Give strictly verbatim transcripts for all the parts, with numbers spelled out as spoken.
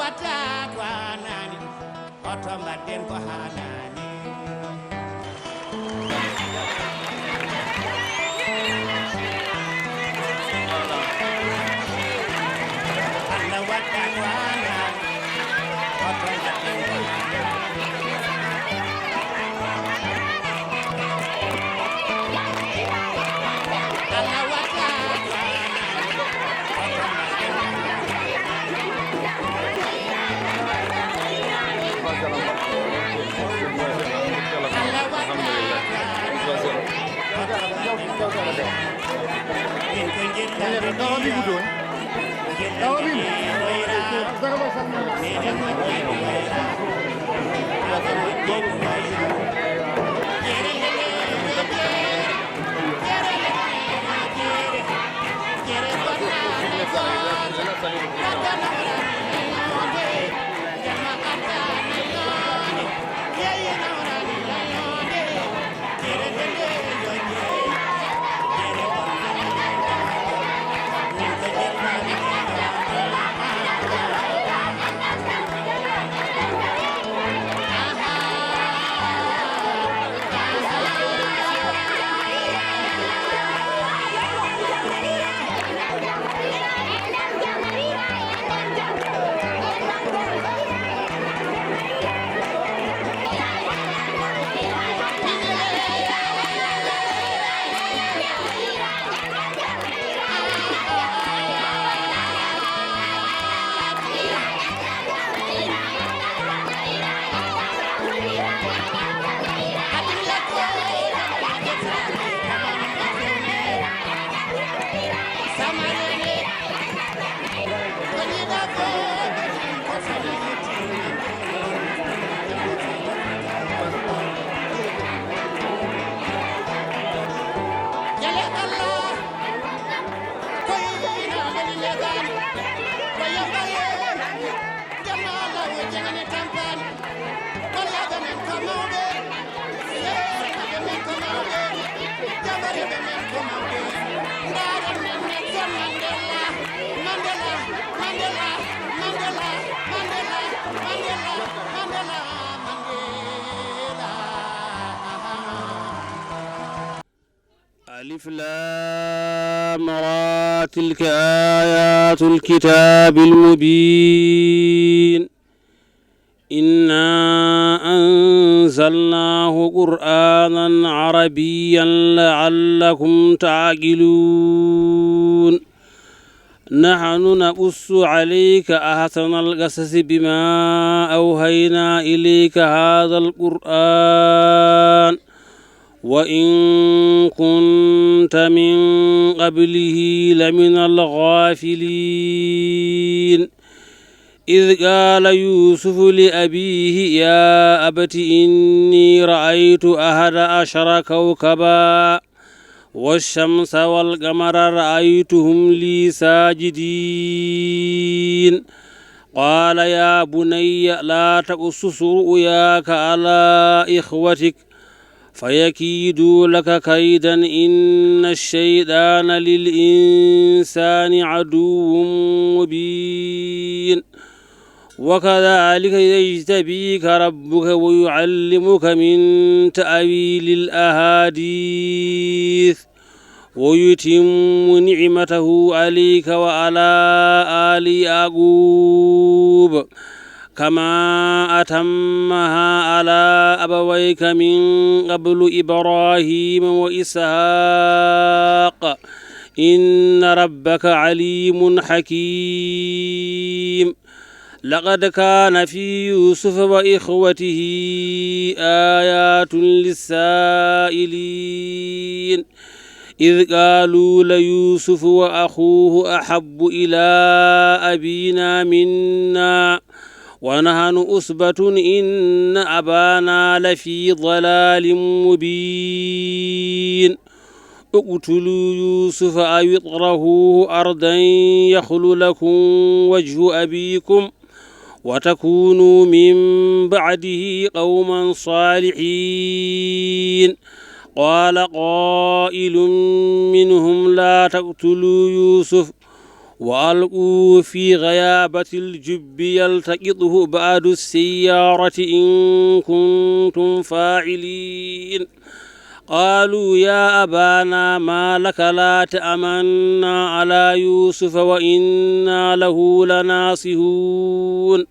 Watta ko haanaani, hoto mbaɗden ko haanaani. Allah watta ko haanaani, hoto mbaɗden ko haanaani. Allah watta ko haanaani. ألف لام را، تلك آيات الكتاب المبين. إنا أنزلناه قرآنا عربيا لعلكم تعقلون. نحن نقص عليك أحسن القصص بما أوحينا إليك هذا القرآن وإن كنت من قبله لمن الغافلين. إذ قال يوسف لأبيه يا أبت إني رأيت أحد عشر كوكبا والشمس والقمر رأيتهم لي ساجدين. قال يا بني لا تقصص رؤياك على إخوتك فيكيدوا لك كيدا إن الشيطان للإنسان عدو مبين. وكذلك يجتبيك ربك ويعلمك من تأويل الأحاديث ويتم نعمته عليك وعلى آل يعقوب كما أتمها على أبويك من قبل إبراهيم وإسحاق إن ربك عليم حكيم. لقد كان في يوسف وإخوته آيات للسائلين إذ قالوا ليوسف وأخوه أحب إلى أبينا منا ونحن عصبة إن أبانا لفي ضلال مبين. اقتلوا يوسف أو اطرحوه أرضا يخل لكم وجه أبيكم وتكونوا من بعده قوما صالحين. قال قائل منهم لا تقتلوا يوسف وألقوه في غيابة الجب يلتقطه بعض السيارة إن كنتم فاعلين. قالوا يا أبانا ما لك لا تأمنا على يوسف وإنا له لناصحون.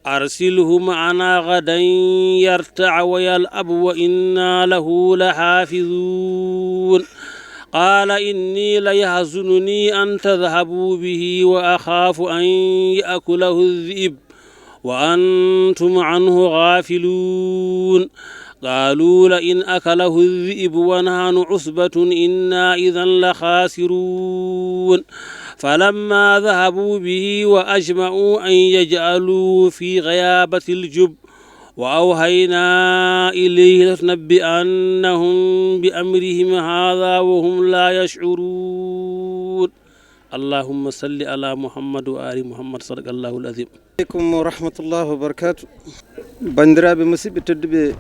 أرسله معنا غدا يرتع ويلعب وإنا له لحافظون. قال إني ليحزنني أن تذهبوا به وأخاف أن يأكله الذئب وأنتم عنه غافلون. قالوا لئن أكله الذئب ونحن عصبة إنا إذا لخاسرون. فلما ذهبوا به وأجمعوا أن يجعلوه في غيابة الجب وأوحينا إليه لتنبئنهم بأمرهم هذا وهم لا يشعرون. اللهم صل على محمد وآل محمد. صدق الله العظيم. Aleykum wa rahmatullahi wa barakaatu. Banndiraaɓe musidɓe tedduɓe,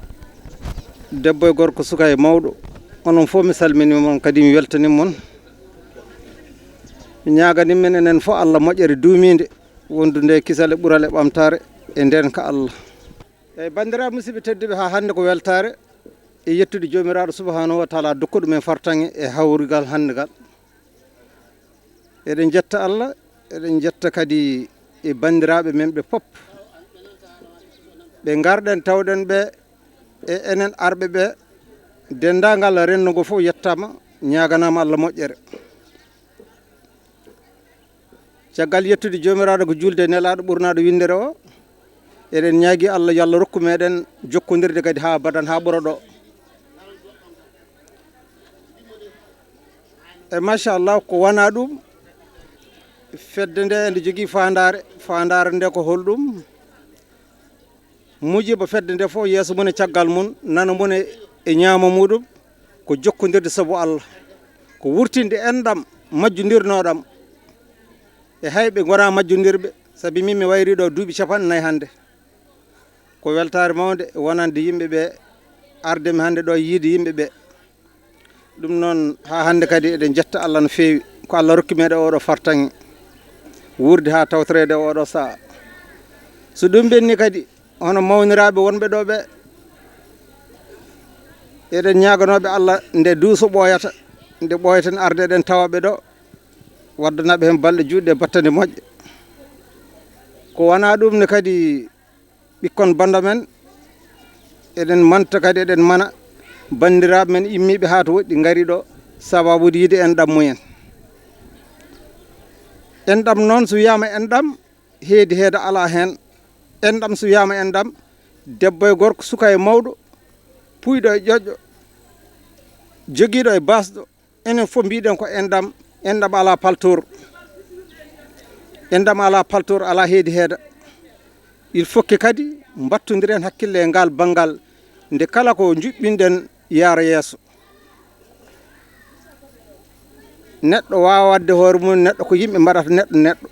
debbo e gorko, suka e mawɗo, onon fof mi salmini mon, kadi mi weltani mon. Mi ñaagani men enen fof Allah moƴƴere duumiinde, wondude e kisal e ɓural e ɓamtaare e ndeenka Allah. Eyi, banndiraaɓe musidɓe tedduɓe, haa hannde ko weltaare e yettude Joomiraaɗo subhanahu wa taala, dokkuɗo men fartaŋŋe e hawrigal hannde ngal. Eɗen njetta Allah, eɗen njetta kadi e banndiraaɓe men ɓe pop. Ɓe ngarɗen tawɗen ɓe e enen arɓe ɓe, denndaangal renndo ngo fof yettaama, ñaaganaama Allah moƴƴere. Caggal yettude Joomiraaɗo ko juulde e Nelaaɗo ɓurnaaɗo winndere o, eɗen ñaagi Allah yo Allah rokku meɗen jokkondirde kadi haa abadan, haa ɓura ɗo. E machallah, ko wona ɗum, fedde nde ene jogii faandaare. Faandaare nde ko holɗum? Mujiba fedde nde fof, yeeso mum e caggal mum, nano mum e, e ñaamo muɗum, ko jokkondirde sabu Allah, ko wurtinde enɗam majjondirnoɗam e hayɓe ngona majjondirɓe, sabi min mi wayri ɗo duuɓi capanɗe nayi hannde. Ko weltaare mawnde wonande yimɓe ɓe, arde mi hannde ɗo yiide yimɓe ɓe. Ɗum noon, haa hannde kadi eɗen njetta Allah no feewi, ko Allah rokki meɗen oɗo fartaŋŋe wuurde haa tawtoreede oɗo sahaa. So ɗum ɓenni kadi, hono mawniraaɓe wonɓe ɗo ɓe, eɗen ñaaganooɓe Allah nde duuso ɓooyata, nde ɓooyata en arde eɗen tawa ɓe ɗo, waddanaɓe heen balɗe juutɗe e battane moƴƴe. Ko wona ɗum ne kadi, ɓikkon bannda men, eɗen manta kadi, eɗen mana banndiraaɓe men immiiɓe haa to woɗɗi ngari ɗo, sababude yiide enɗam mumen. Enɗam noon, so wiyaama enɗam, heedi heeda alaa heen. Enɗam, so wiyaama enɗam, debbo e gorko, suka e mawɗo, puyɗo e ƴoƴƴo, jogiiɗo e baasɗo, enen fof mbiɗen ko enɗam, enɗam alaa paltoor. Enɗam alaa paltoor, alaa heedi heeda. Il faut que kadi mbattondiren hakkille e ngal banngal, nde kala ko njuɓɓinɗen yaara yeeso. Neɗɗo waawa waɗde hoore mum neɗɗo, ko yimɓe mbaɗata neɗɗo neɗɗo.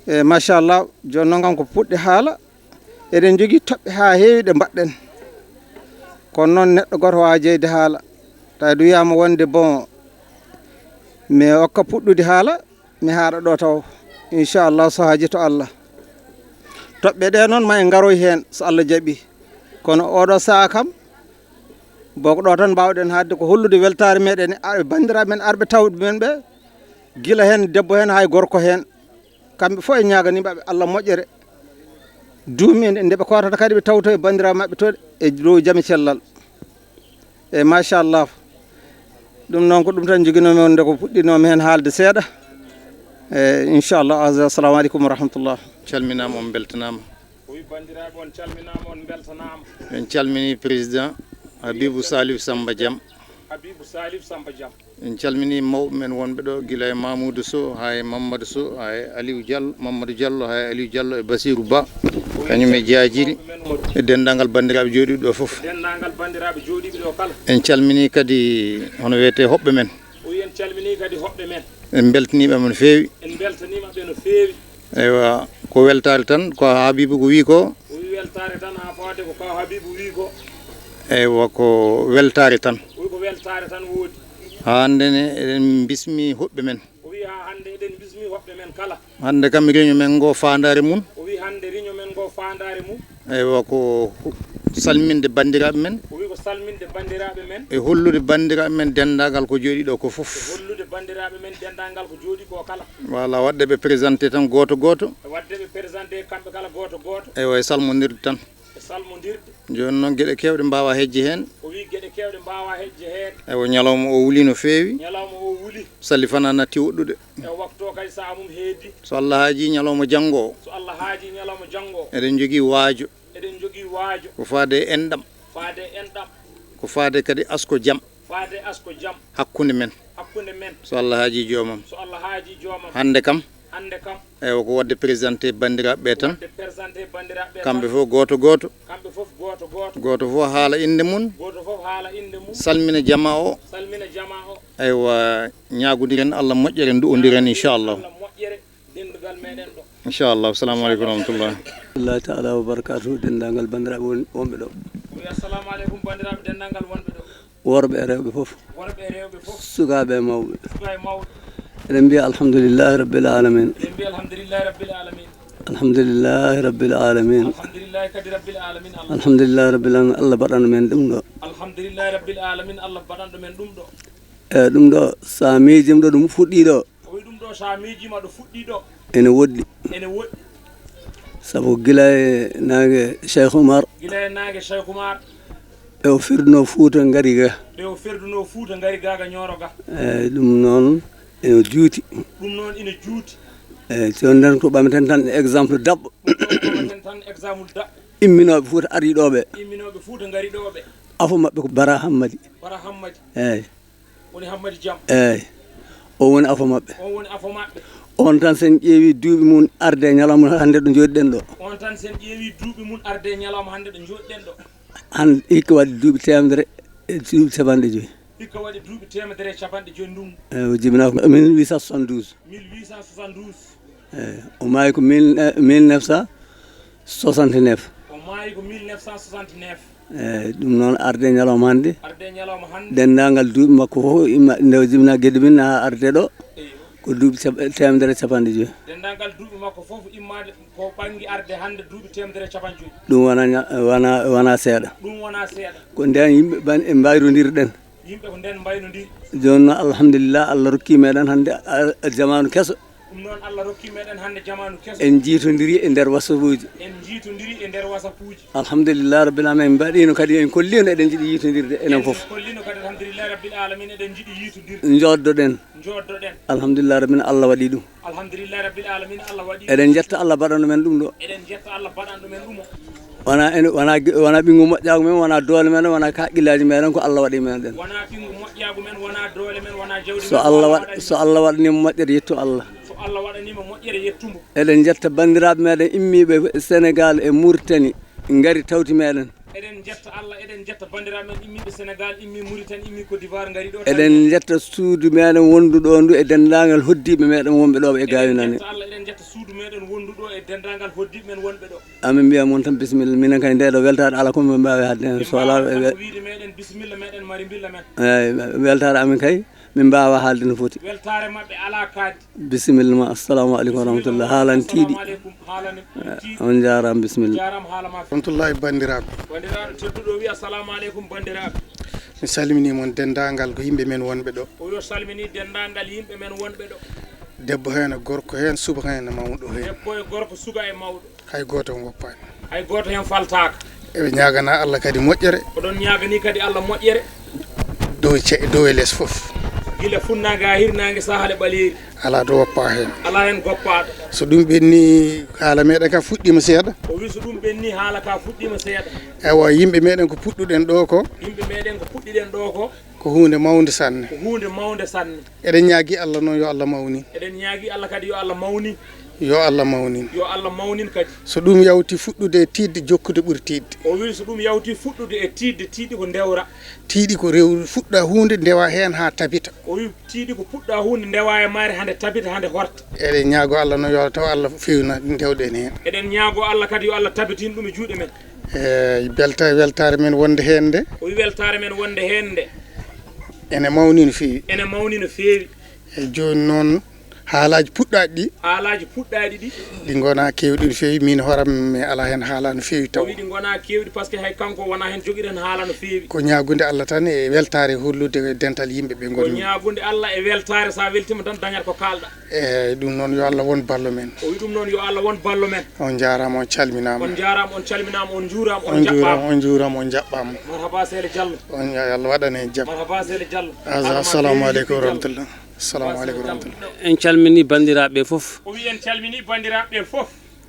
E machallah, jooni noon kam ko puɗɗi haala, eɗen njogii toɓɓe haa heewi ɗe mbaɗɗen. Kono noon neɗɗo gooto waawaa jeyde haala. Tawi ɗum wiyaama wonde, bon, mi okka puɗɗude haala, mi haaɗa ɗo taw. Inchallah, so haaji to Allah. Toɓɓe ɗe noon ma en ngaroy heen so Allah jaɓii. Kono oɗo sahaa kam, boko ɗo tan mbaawɗen haaɗde ko hollude weltaare meɗen e banndiraaɓe men arɓe tawɓe men ɓe, gila heen debbo heen haa e gorko heen. Kamɓe fof en ñaaganiiɓe ɓe Allah moƴƴere. Duumi en nde ɓe kootata kadi ɓe tawto e banndiraaɓe maɓɓe to e dow jam e cellal. E machallah. Ɗum noon ko ɗum tan njoginoomi wonde ko puɗɗinoomi heen haalde seeɗa. E inchallah, assalamu aleykum wa rahmatullah. Calminaama, on mbeltanaama. O wi banndiraaɓe, on calminaama, on mbeltanaama. En calminii président Habibou Salif Samba Diam. Habibou Salif Samba Diam. En calminii mawɓe men wonɓe ɗo, gila e Mamoudou Sow, haa e Mamadou Sow, haa e Aliou Diallo, Mamadou Diallo, haa e Aliou Diallo e Basirou Ba, kañum e Diadjiri, e denndaangal banndiraaɓe jooɗiiɓe ɗo fof. Denndaangal banndiraaɓe jooɗiiɓe ɗo kala. En calminii kadi hono wiyetee hoɓɓe men. O wi en calminii kadi hoɓɓe men. En mbeltaniima ɓe no feewi. En mbeltaniima ɓe no feewi. Eywa, ko weltaare tan, ko Habibou ko wi ko. O wi weltaare tan, haa fawde ko kaw Habibou wi ko. Eywa, ko weltaare tan. O wi ko weltaare tan woodi. Hannde ne eɗen bismi hoɓɓe men. O wi haa hannde eɗen bismi hoɓɓe men kala. Hannde kam réunion men ngo faandaare mum. O wi hannde réunion men ngo faandaare mum. Eywa, ko hu-, salminde banndiraaɓe men. O wi ko salminde banndiraaɓe men. E hollude banndiraaɓe men denndaangal ko jooɗii ɗo ko fof. E hollude banndiraaɓe men denndaangal ko jooɗii ko kala. Voilà, waɗde ɓe présenté tan gooto gooto. E waɗde ɓe présenté kamɓe kala gooto gooto. Eywa, e salmondirde tan. E salmondirde. Jooni noon geɗe keewɗe mbaawaa heƴde heen. O wi geɗe keewɗe mbaawaa heƴde heen. Eywa, ñalawma o wuli no feewi. Ñalawma o wuli. Salli fanaa natti woɗɗude. E waktu o kadi sahaa mum heedi. So Allah haajii ñalawma janngo o. So Allah haajii ñalawma janngo o. Eɗen njogii waajo. Eɗen njogii waajo. Ko faade e enɗam. Faade e enɗam. Ko faade kadi asko jam. Faade asko jam. Hakkunde men. Hakkunde men. So Allah haajii joomam. So Allah haajii joomam. Hannde kam. Hannde kam. Eywa, ko waɗde présenté banndiraaɓe ɓe tan. Waɗde présenté banndiraaɓe ɓe tan. Kamɓe fof gooto gooto. Kamɓe fof gooto gooto. Gooto fof haala innde mum. Gooto fof haala innde mum. Salmina jamaa o. Salmina jamaa o. Eywa, ñaagondiren Allah moƴƴere, nduwondiren, inchallah. Allah moƴƴere, denndugal meɗen ɗo. Inchallah. Assalamu aleykum wa rahmatullah. Allahi taala wa barakatuhu, denndaangal banndiraaɓe won-, wonɓe ɗo. O wi, assalamu aleykum, banndiraaɓe denndaangal wonɓe ɗo. Worɓe e rewɓe fof. Worɓe e rewɓe fof. Sukaaɓe e mawɓe. Sukaaɓe e mawɓe. Eɗen mbiya alhamdulillahi rabbil alamin. Eɗen mbiya alhamdulillahi rabbil alamin. Alhamdulillahi rabbil alamin. Alhamdulillahi kadi rabbil alamin. Allah. Alhamdulillahi rabbil alamin. Allah baɗanɗo men ɗum ɗo. Alhamdulillahi rabbil alamin. Allah baɗanɗo men ɗum ɗo. E ɗum ɗo, so a miijima ɗo ɗum fuɗɗi ɗo. O wi ɗum ɗo, so a miijima ɗo fuɗɗi ɗo. Ene woɗɗi. Ene woɗɗi. Sabu gila e naange Cheikh Oumar. Gila e naange Cheikh Oumar. Ɓe o ferduno Fuuta ngari ga. Ɓe o ferduno Fuuta ngari ga ga Ñooro ga. Eyyi, ɗum noon ene juuti. Ɗum noon ene juuti. Eyyi, so nden ko ɓamten tan exemple daɓɓo. Ɗum ɗo ko ɓamten tan exemple daɓɓo. Imminooɓe Fuuta ari ɗo ɓe. Imminooɓe Fuuta ngari ɗo ɓe. Afo maɓɓe ko Bara Hammadi. Bara Hammadi. Eyyi. Woni Hammadi Jam. Eyyi. O woni afo maɓɓe. O woni afo maɓɓe. On tan sen ƴeewi duuɓi mum arde e ñalawma hannde ɗo jooɗiɗen ɗo. On tan sen ƴeewi duuɓi mum arde e ñalawma hannde ɗo jooɗiɗen ɗo. Han hikka waɗi duuɓi teemedere e duuɓi capanɗe joyi. Hikka waɗi duuɓi teemedere e capanɗe joyi ndungu. Eyyi, o jibinaa ko mille huit cent soixante-douze. Mille huit cent soixante-douze. Eyyi, o maayi ko mille, eh, mille neuf cent soixante-neuf. O maayi ko mille neuf cent soixante-neuf. Eyyi, ɗum noon arde e ñalawma hannde. Arde e ñalawma hannde. Denndaangal duuɓi makko fof imma nde o jibinaa Gedde Bine haa arde ɗo. Eyyo. Ko duuɓi cap-, teemedere e capanɗe joyi. Denndaangal duuɓi makko fof immaade ko ɓanngi arde hannde duuɓi teemedere e capanɗe joyi. Ɗum wona ña-, wona, wona seeɗa. Ɗum wona seeɗa. Ko ndeen yimɓe ban-, e mbayrondirɗen. Yimɓe ko ndeen mbaynondiri. Jooni noon, alhamdulillah, Allah rokki meɗen hannde, a, a, jamaanu keso. Ɗum noon, Allah rokki meɗen hannde jamaanu keso. En njiitondiri e nder wasabuuji. En njiitondiri e nder wasabuuji. Alhamdulillah rabbil alamin, en mbaɗiino kadi, en kolliino eɗen njiɗi yiitondirde enen fof. En kollino kadi, alhamdulillah rabbil alamin, eɗen njiɗi yiitondirde. Njooɗdoɗen. Njooɗdoɗen. Alhamdulillah rabbil, Allah waɗi ɗum. Alhamdulillah rabbil alamin, Allah waɗi. Eɗen njetta Allah baɗanɗo men ɗum ɗo. Eɗen njetta Allah baɗanɗo men ɗum o. Wona en, wona, wona ɓinngu moƴƴaagu men, wona doole men, wona kaqqillaaji meɗen, ko Allah waɗi meɗen. Wona ɓinngu moƴƴaagu men, wona doole men, wona jawdi men, ko Allah waɗi. So Allah waɗ-, so Allah waɗaniima moƴƴere, yettu Allah. So Allah waɗaniima moƴƴere, yettu mbo. Eɗen njetta banndiraaɓe meɗen immiiɓe Senegal e Mauritanie, ngari tawti meɗen. Eɗen njetta Allah, eɗen njetta banndiraaɓe men immiiɓe Senegal, immii Mauritanie, immii Côte d'Ivoire, ngari ɗo. Eɗen njetta suudu meɗen wondu ɗo ndu e denndaangal hoddiiɓe meɗen wonɓe ɗo e Gaayo Nane. Eɗen njetta Allah, eɗen njetta suudu meɗen wondu ɗo e denndaangal hoddiiɓe men wonɓe ɗo. Amin mbiya mon tan bisimilla, minen kay nde ɗo weltaare alaa ko min mbaawi haalde heen. So alaa e we- wiide meɗen bisimilla, meɗen mari mbilla men. Eyyi, weltaare amin kay, min mbaawaa haalde no foti. Weltaare maɓɓe alaa kaadi. Bisimilla ma, assalamu aleykum wa rahmatullah. Haalan tiiɗi. Assalamu aleykum. Haalan tiiɗi. On njaaraama, bisimilla. Jaaraama, haala ma. Rahmatullahi banndiraaɓe. Banndiraaɗo tedduɗo wi, assalamu aleykum banndiraaɓe. Mi salminii mon denndaangal ko yimɓe men wonɓe ɗo. O wi o salminii denndaangal yimɓe men wonɓe ɗo. Debbo heen e gorko heen, suka heen e mawɗo heen. Debbo e gorko, suka e mawɗo. Hay gooto ngoppaani. Hay gooto heen faltaaka. Eɓe ñaagana Allah kadi moƴƴere. Oɗon ñaaganii kadi Allah moƴƴere. Dow ce-, dow e les fof. Gila funnaange haa hirnaange, sahaa e ɓaleeri. Alaa to woppaa heen. Alaa heen goppaaɗo. So ɗum ɓennii, haala meɗen ka fuɗɗiima seeɗa. O wi so ɗum ɓennii, haala ka fuɗɗiima seeɗa. Ewa, yimɓe meɗen ko puɗɗuɗen ɗo ko. Yimɓe meɗen ko puɗɗiɗen ɗo ko. Ko huunde mawnde sanne. Ko huunde mawnde sanne. Eɗen ñaagii Allah noon, yo Allah mawnin. Eɗen ñaagii Allah kadi, yo Allah mawnin. Yo Allah mawnin. Yo Allah mawnin kadi. So ɗum yawti fuɗɗude e tiiɗde, jokkude ɓuri tiiɗde. O wi so ɗum yawti fuɗɗude e tiiɗde, tiiɗi ko ndewra. Tiiɗi ko rew-, fuɗɗa huunde, ndewa heen haa tabita. O wi tiiɗi ko puɗɗa huunde, ndewa e maare haa nde tabita, haa nde horta. Eɗen ñaagoo Allah noon, yo taw Allah feewna ndewɗen heen. Eɗen ñaagoo Allah kadi, yo Allah tabitin ɗum e juuɗe men. Eey, belta-, weltaare men wonde heen nde. O wi weltaare men wonde heen nde. Ene mawni no feewi. Ene mawni no feewi. E jooni noon, haalaaji puɗɗaaɗi ɗi. Haalaaji puɗɗaaɗi ɗi. Ɗi ngonaa keewɗi no feewi, miin hooram mi alaa heen haalaa no feewi taw. O wi ɗi ngonaa keewɗi, parce que hay kanko wonaa heen jogiɗen haala no feewi. Ko ñaagude Allah tan e weltaare hollude dental yimɓe ɓe. Ko ngonmi. Ñaagude Allah e weltaare, so a weltiima tan dañat ko kaalɗa. Eeyi, ɗum noon yo Allah won ballo men. O wi ɗum noon yo Allah won ballo men. On njaaraama, on calminaama. On njaaraama, on calminaama, on njuuraama, on On njuuraama, njaɓɓaama. On njuuraama, on njaɓɓaama. Marhaba Sele Diallo. On, yo Allah waɗan heen jam. Marhaba Sele Diallo. Aza, assalamu aleykum wa rahmatullah. Assalamu aleykum wa rahmatullah. En calminii banndiraaɓe fof. O wi en calminii banndiraaɓe fof.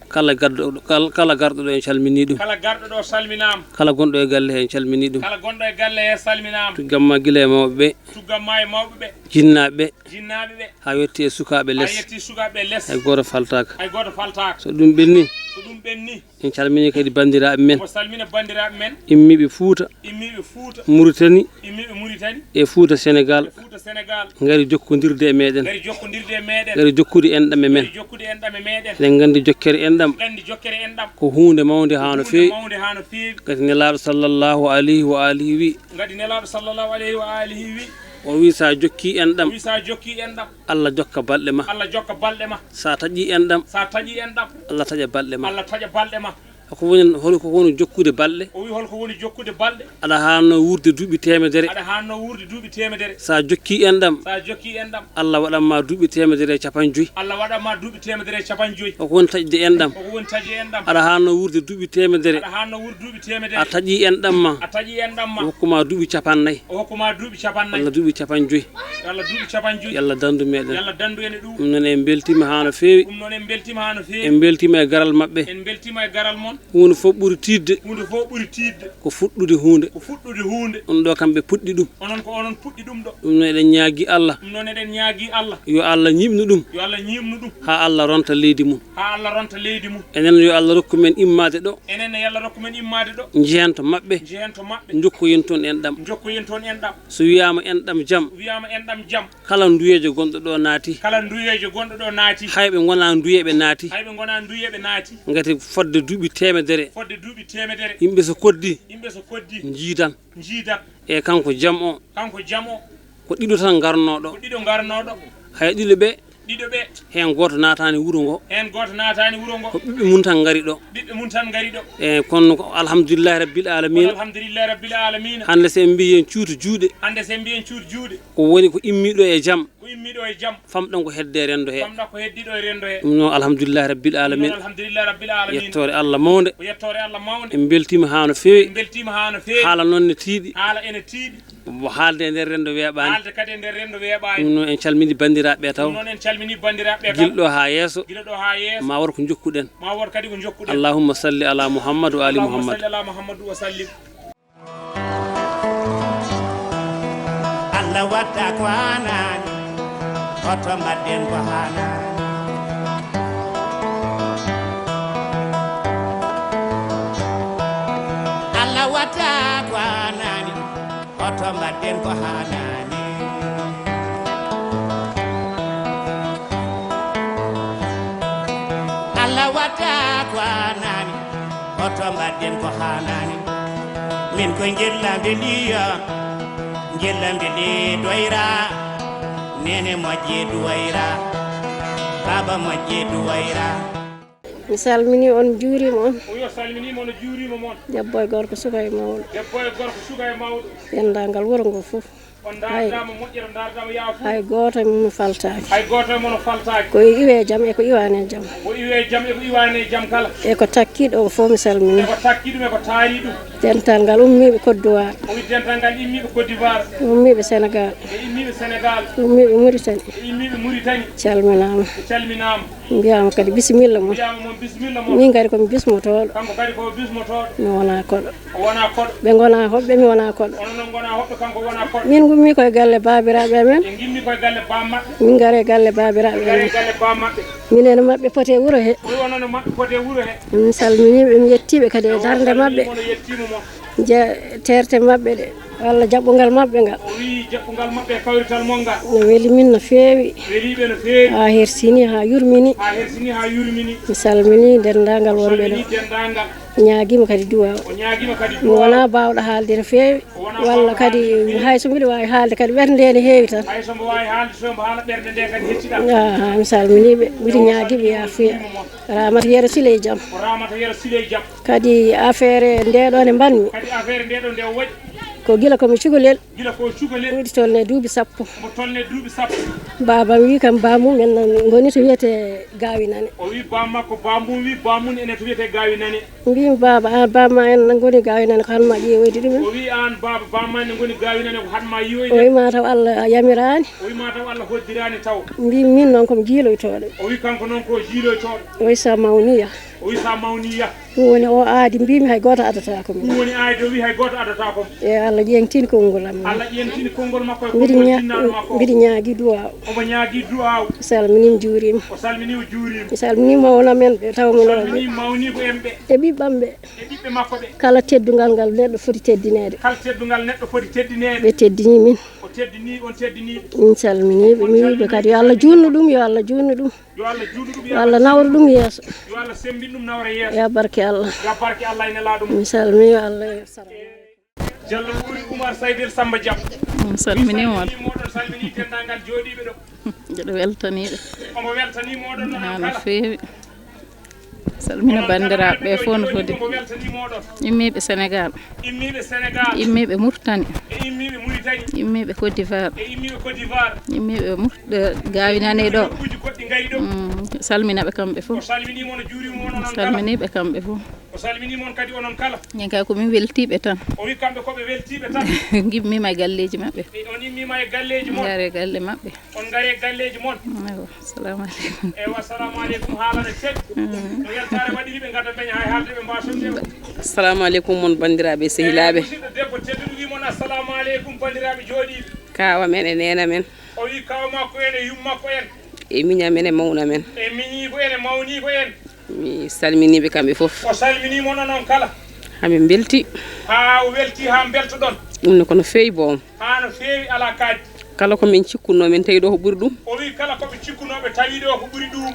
Kala garɗo, kal-, kala garɗo ɗo en calminii ɗum. Kala garɗo ɗo salminaama. Kala gonɗo e galle he en calminii ɗum. Kala gonɗo e galle he salminaama. Tuggamma gila e mawɓe ɓe. Tuggamma e mawɓe ɓe. Jinnaaɓe ɓe. Jinnaaɓe ɓe. Haa yetti e sukaaɓe les. Haa yetti sukaaɓe les. Hay gooto faltaaka. Hay gooto faltaaka. So ɗum ɓenni. So ɗum ɓenni. En calminii kadi banndiraaɓe men. Omo salmina banndiraaɓe men. Immiiɓe Fuuta. Immiiɓe Fuuta. Muritani. Immiiɓe Muritani. E Fuuta Senegaal. E Fuuta Senegaal. Ngari jokkondirde e meɗen. Ngari jokkondirde e meɗen. Ngari jokkude enɗam e men. Ngari jokkude enɗam e meɗen. Eɗen nganndi jokkere enɗam. Nganndi jokkere enɗam. Ko huunde mawnde haa no feewi. Huunde mawnde haa no feewi. Ngati Nelaaɗo sallallahu alayhi wa alihi wi. Ngati Nelaaɗo sallallahu alayhi wa alihi wi. O wi so a jokkii enɗam. O wi so a jokkii enɗam. Allah jokka balɗe ma. Allah jokka balɗe ma. So a taƴii enɗam. So a taƴii enɗam. Allah taƴa balɗe ma. Allah taƴa balɗe ma. Ko woni, hol ko woni jokkude balɗe? O wi hol ko woni jokkude balɗe? Aɗa haanno wuurde duuɓi teemedere. Aɗa haanno wuurde duuɓi teemedere. So a jokkii enɗam. So a jokkii enɗam. Allah waɗan ma duuɓi teemedere e capanɗe joyi. Allah waɗan ma duuɓi teemedere e capanɗe joyi. Ko woni taƴde enɗam? Ko woni taƴde enɗam? Aɗa haanno wuurde duuɓi teemedere. Aɗa haanno wuurde duuɓi teemedere. A taƴii enɗam ma. A taƴii enɗam ma. O hokku ma duuɓi capanɗe nayi. O hokku ma duuɓi capanɗe nayi. Walla duuɓi capanɗe joyi. Walla duuɓi capanɗe joyi. Yo Allah danndu meɗen. Yo Allah danndu en e ɗum. Ɗum noon en mbeltiima haa no feewi. Ɗum noon en mbeltiima haa no feewi. En mbeltiima e garal maɓɓe. En mbeltiima e garal mon. Huunde fof ɓuri tiiɗde. Huunde fof ɓuri tiiɗde. Ko fuɗɗude huunde. Ko fuɗɗude huunde. Ɗum ɗo kam ɓe puɗɗi ɗum. Onon ko onon puɗɗi ɗum ɗo. Ɗum noon eɗen ñaagii Allah. Ɗum noon eɗen ñaagii Allah. Yo Allah ñiiɓnu ɗum. Yo Allah ñiiɓnu ɗum. Haa Allah ronta leydi mum. Haa Allah ronta leydi mum. Enen yo Allah rokku men immaade ɗo. Enen yo Allah rokku men immaade ɗo. Njehen to maɓɓe. Njehen to maɓɓe. Njokkoyen toon enɗam. Njokkoyen toon enɗam. So wiyaama enɗam jam. Wiyaama enɗam jam. Kala nduyeejo gonɗo ɗo naati. Kala nduyeejo gonɗo ɗo naati. Hay ɓe ngonaa nduyeeɓe naati. Hay ɓe ngonaa nduyeeɓe naati. Ngati fodde duuɓi teemedere. Fodde duuɓi teemedere. Yimɓe so koddii. Yimɓe so koddii. Njiidan. Njiidan. E kanko jam o. Kanko jam o. Ko ɗiɗo tan ngarnoo ɗo. Ko ɗiɗo ngarnoo ɗo. Hay ɗiɗo ɓe. Ɗiɗo ɓe. Heen gooto naataani wuro ngo. Heen gooto naataani wuro ngo. Ko ɓiɓɓe mum tan ngari ɗo. Ɓiɓɓe mum tan ngari ɗo. E kono ko alhamdulillahi rabbil alamina. Kono alhamdulillahi rabbil alamina. Hannde so en mbiyi en cuuto juuɗe. Hannde so en mbiyi en cuuto juuɗe. Ko woni ko immiiɗo e jam. Ko immiiɗo e jam. Famɗon ko hedde renndo he. Famɗon ko heddiɗo e renndo he. Ɗum noon alhamdulillahi rabbil alamina. Ɗum noon alhamdulillahi rabbil alamina. Yettoore Allah mawnde. Ko yettoore Allah mawnde. En mbeltiima haa no feewi. En mbeltiima haa no feewi. Haala noon ne tiiɗi. Haala ene tiiɗi. Mo haalde e nder renndo weeɓaani. Haalde kadi e nder renndo weeɓaani. Ɗum noon en calminii banndiraaɓe ɓe taw. Ɗum noon en calminii banndiraaɓe ɓe taw. Gila ɗo haa yeeso. Gila ɗo haa yeeso. Ma wor ko njokkuɗen. Ma wor kadi ko njokkuɗen. Allahumma salli ala Muhammad wa ali Allahumma Muhammad. Salli ala Muhammad wa sallim. Allah watta ko haanaani, hoto mbaɗɗen ko haanaani. Allah watta ko haanaani, hoto mbaɗɗen ko haanaani. Allah watta ko haanaani, hoto mbaɗɗen ko haanaani. Min ko njella mbeliya, njella mbeli doyra, nene moƴƴi duwayra, baba moƴƴi duwayra. Mi salminii on, mi juuriima on. O wi o salminiima on, o juuriima mon. Debbo e gorko, suka e mawɗo. Debbo e gorko, suka e mawɗo. Denndaangal wuro ngo fof. On ndaardaama moƴƴere, on ndaardaama yaafo. Hay gooto e mon faltaaki. Hay gooto e mon faltaaki. Ko iwi e jam e ko iwaani e jam. Ko iwi e jam e ko iwaani e jam kala. E ko takki ɗo fof mi salminii. E ko takki ɗum, e ko taari ɗum. Dental ngal ummiiɓe Côte d'Ivoire. O wi dental ngal immiiɓe Côte d'Ivoire. Ummiiɓe Sénégal. E immiiɓe Sénégal. Ummiiɓe Mauritanie. E immiiɓe Mauritanie. Calminaama. E calminaama. Mbiyaama kadi bisimilla mon. Mbiyaama mon bisimilla mon. Min kadi ko mi bismotooɗo. Kanko kadi ko bismotooɗo. Mi wonaa koɗo. O wonaa koɗo. Ɓe ngonaa hoɓɓe, mi wonaa koɗo. Onon noon ngonaa hoɓɓe, kanko wonaa koɗo. Min ngummii koye galle baabiraaɓe amen. Ɓe ngimmi koye galle baam maɓɓe. Min ngaree galle baabiraaɓe amen. Ɓe ngaree galle baam maɓɓe. Minen e maɓɓe poti e wuro he. O wi onon e maɓɓe poti e wuro he. Mi salminiiɓe, mi yettiiɓe kadi e darnde maɓɓe. O salminiima, o yettiima mon. Je-, teerte maɓɓe ɗe. Allah jaɓɓungal maɓɓe ngal. O wii jaɓɓungal maɓɓe e kawrital mon ngal. No weli min no feewi. Weli ɓe no feewi. Haa hersini, haa yurmini. Haa hersini, haa yurmini. Mi salmini denndaangal wonɓe ɗo. Salmini denndaangal. Ñaagiima kadi duwaaw. O ñaagiima kadi duwaaw. Mi wonaa baawɗo haalde no feewi. O wonaa baawɗo haalde no feewi. Walla kadi hay so mbiɗo waawi haalde kadi ɓernde nde ne heewi tan. Hay so mbo waawi haalde, so mbo haala ɓernde nde kadi hecciɗaa. Aha, mi salminii ɓe. Mbiɗo ñaagii ɓe yaafuya. Ramata Yero Siley Jam. Ko Ramata Yero Siley Jam. Kadi affaire nde ɗo nde mbanmi. Kadi affaire nde ɗo nde o waɗi. Ko gila ko mi cukalel. Gila ko cukalel. Ɗuuɗi tolne duuɓi sappo. Mo tolne duuɓi sappo. Baabam wi kam baamum en nan ngoni to wiyete Gaawi Nane. O wi baam makko, baamum wi baamum ene to wiyete Gaawi Nane. Mbimi baaba, an baamma en nan ngoni Gaawi Nane ko han ma ƴeewoyde ɗumen. O wi an baaba, baamma en ngoni Gaawi Nane ko han ma yiwoyde. O wi ma taw Allah yamiraani. O wi ma taw Allah hoddiraani taw. Mbimi min noon ko mi jiiloytooɗo. O wi kanko noon ko jiiloytooɗo. O wi sa mawniya. O wi sa mawniya. Ɗum woni o aadi mbimi hay gooto adataako min. Ɗum woni aadi o wi hay gooto adataako mo. E Allah ƴeeŋtini konngol am. Allah ƴeeŋtini konngol makko e mbiɗa konngol ña-, jinnaaɗo makko. Mbiɗa ñaagi duwaaw. Omo ñaagi duwaaw. Mi salminiima, juuriima. O salminiima, juuriima. Mi salminiima mawna men ɓe taw mo ɗo. Salmini mawniiɓe en ɓe. E ɓiɓɓam ɓe. E ɓiɓɓe makko ɓe. Kala teddungal ngal neɗɗo foti teddineede. Kala teddungal neɗɗo foti teddineede. Ɓe teddini min. O teddini, on teddini. Min salminiiɓe, mi wiiɓe kadi yo Allah juutnu ɗum, yo Allah juutnu ɗum. Yo Allah juutnu ɗum, yo Allah nawru ɗum yeeso. Yo Allah sembin ɗum, nawra yeeso. Ya barke Allah. Ya barke Allah e nelaaɗo mum. Mi salmii yo Allah e sara. Jallo wuuri Oumar Saydel Samba Dia. Mi salminiima on. Salmini moɗon, salmini denndaangal jooɗiiɓe ɗo. Mbeɗa weltanii ɓe. Omo weltanii moɗon onon kala. Haa no feewi. Salmina banndiraaɓe ɓe fof no foti. Omo weltanii moɗon. Immiiɓe Sénégal. Immiiɓe Sénégal. Immiiɓe Mauritanie. E immiiɓe Mauritanie. Immiiɓe Côte d'Ivoire. E immiiɓe Côte d'Ivoire. Immiiɓe Mur-, eh, Gaawi Nane ɗo. Immiiɓe goɗɗi ngari ɗo. Mm, salmina ɓe kamɓe fof. O salminiima, o juuriima on onon kala. Salminiiɓe kamɓe fof. O salminiima on kadi onon kala. Min kay ko min weltiiɓe tan. O wi kamɓe ko ɓe weltiiɓe tan. Ngimmiima e galleeji maɓɓe. E on immiima e galleeji mon. Ngare galle maɓɓe. On ngare galleeji mon. Ewa, salamu aleykum. Ewa, salamu aleykum. Haala no selli. Mm. No weltaare waɗiri ɓe ngada beña hay haalde ɓe mbaawa soñde. Assalamu aleykum mon banndiraaɓe e sehilaaɓe. Eyi, musidɗo debbo tedduɗo wi mon assalamu aleykum banndiraaɓe jooɗiiɓe. Kaawa men e neena men. O wi kaawa makko en e yum makko en. E miña men e mawna men. E miñiiko en e mawniiko en. Mi salminiiɓe kamɓe fof. O salminiima onon kala. Haa min mbelti. Haa o welti, haa mbeltoɗon. Ɗum ne ko no feewi boom. Haa no feewi alaa kaadi. Kala ko min cikkuno, min tawi ɗo ko ɓuri ɗum. O wi kala ko ɓe cikkunooɓe tawi ɗo ko ɓuri ɗum.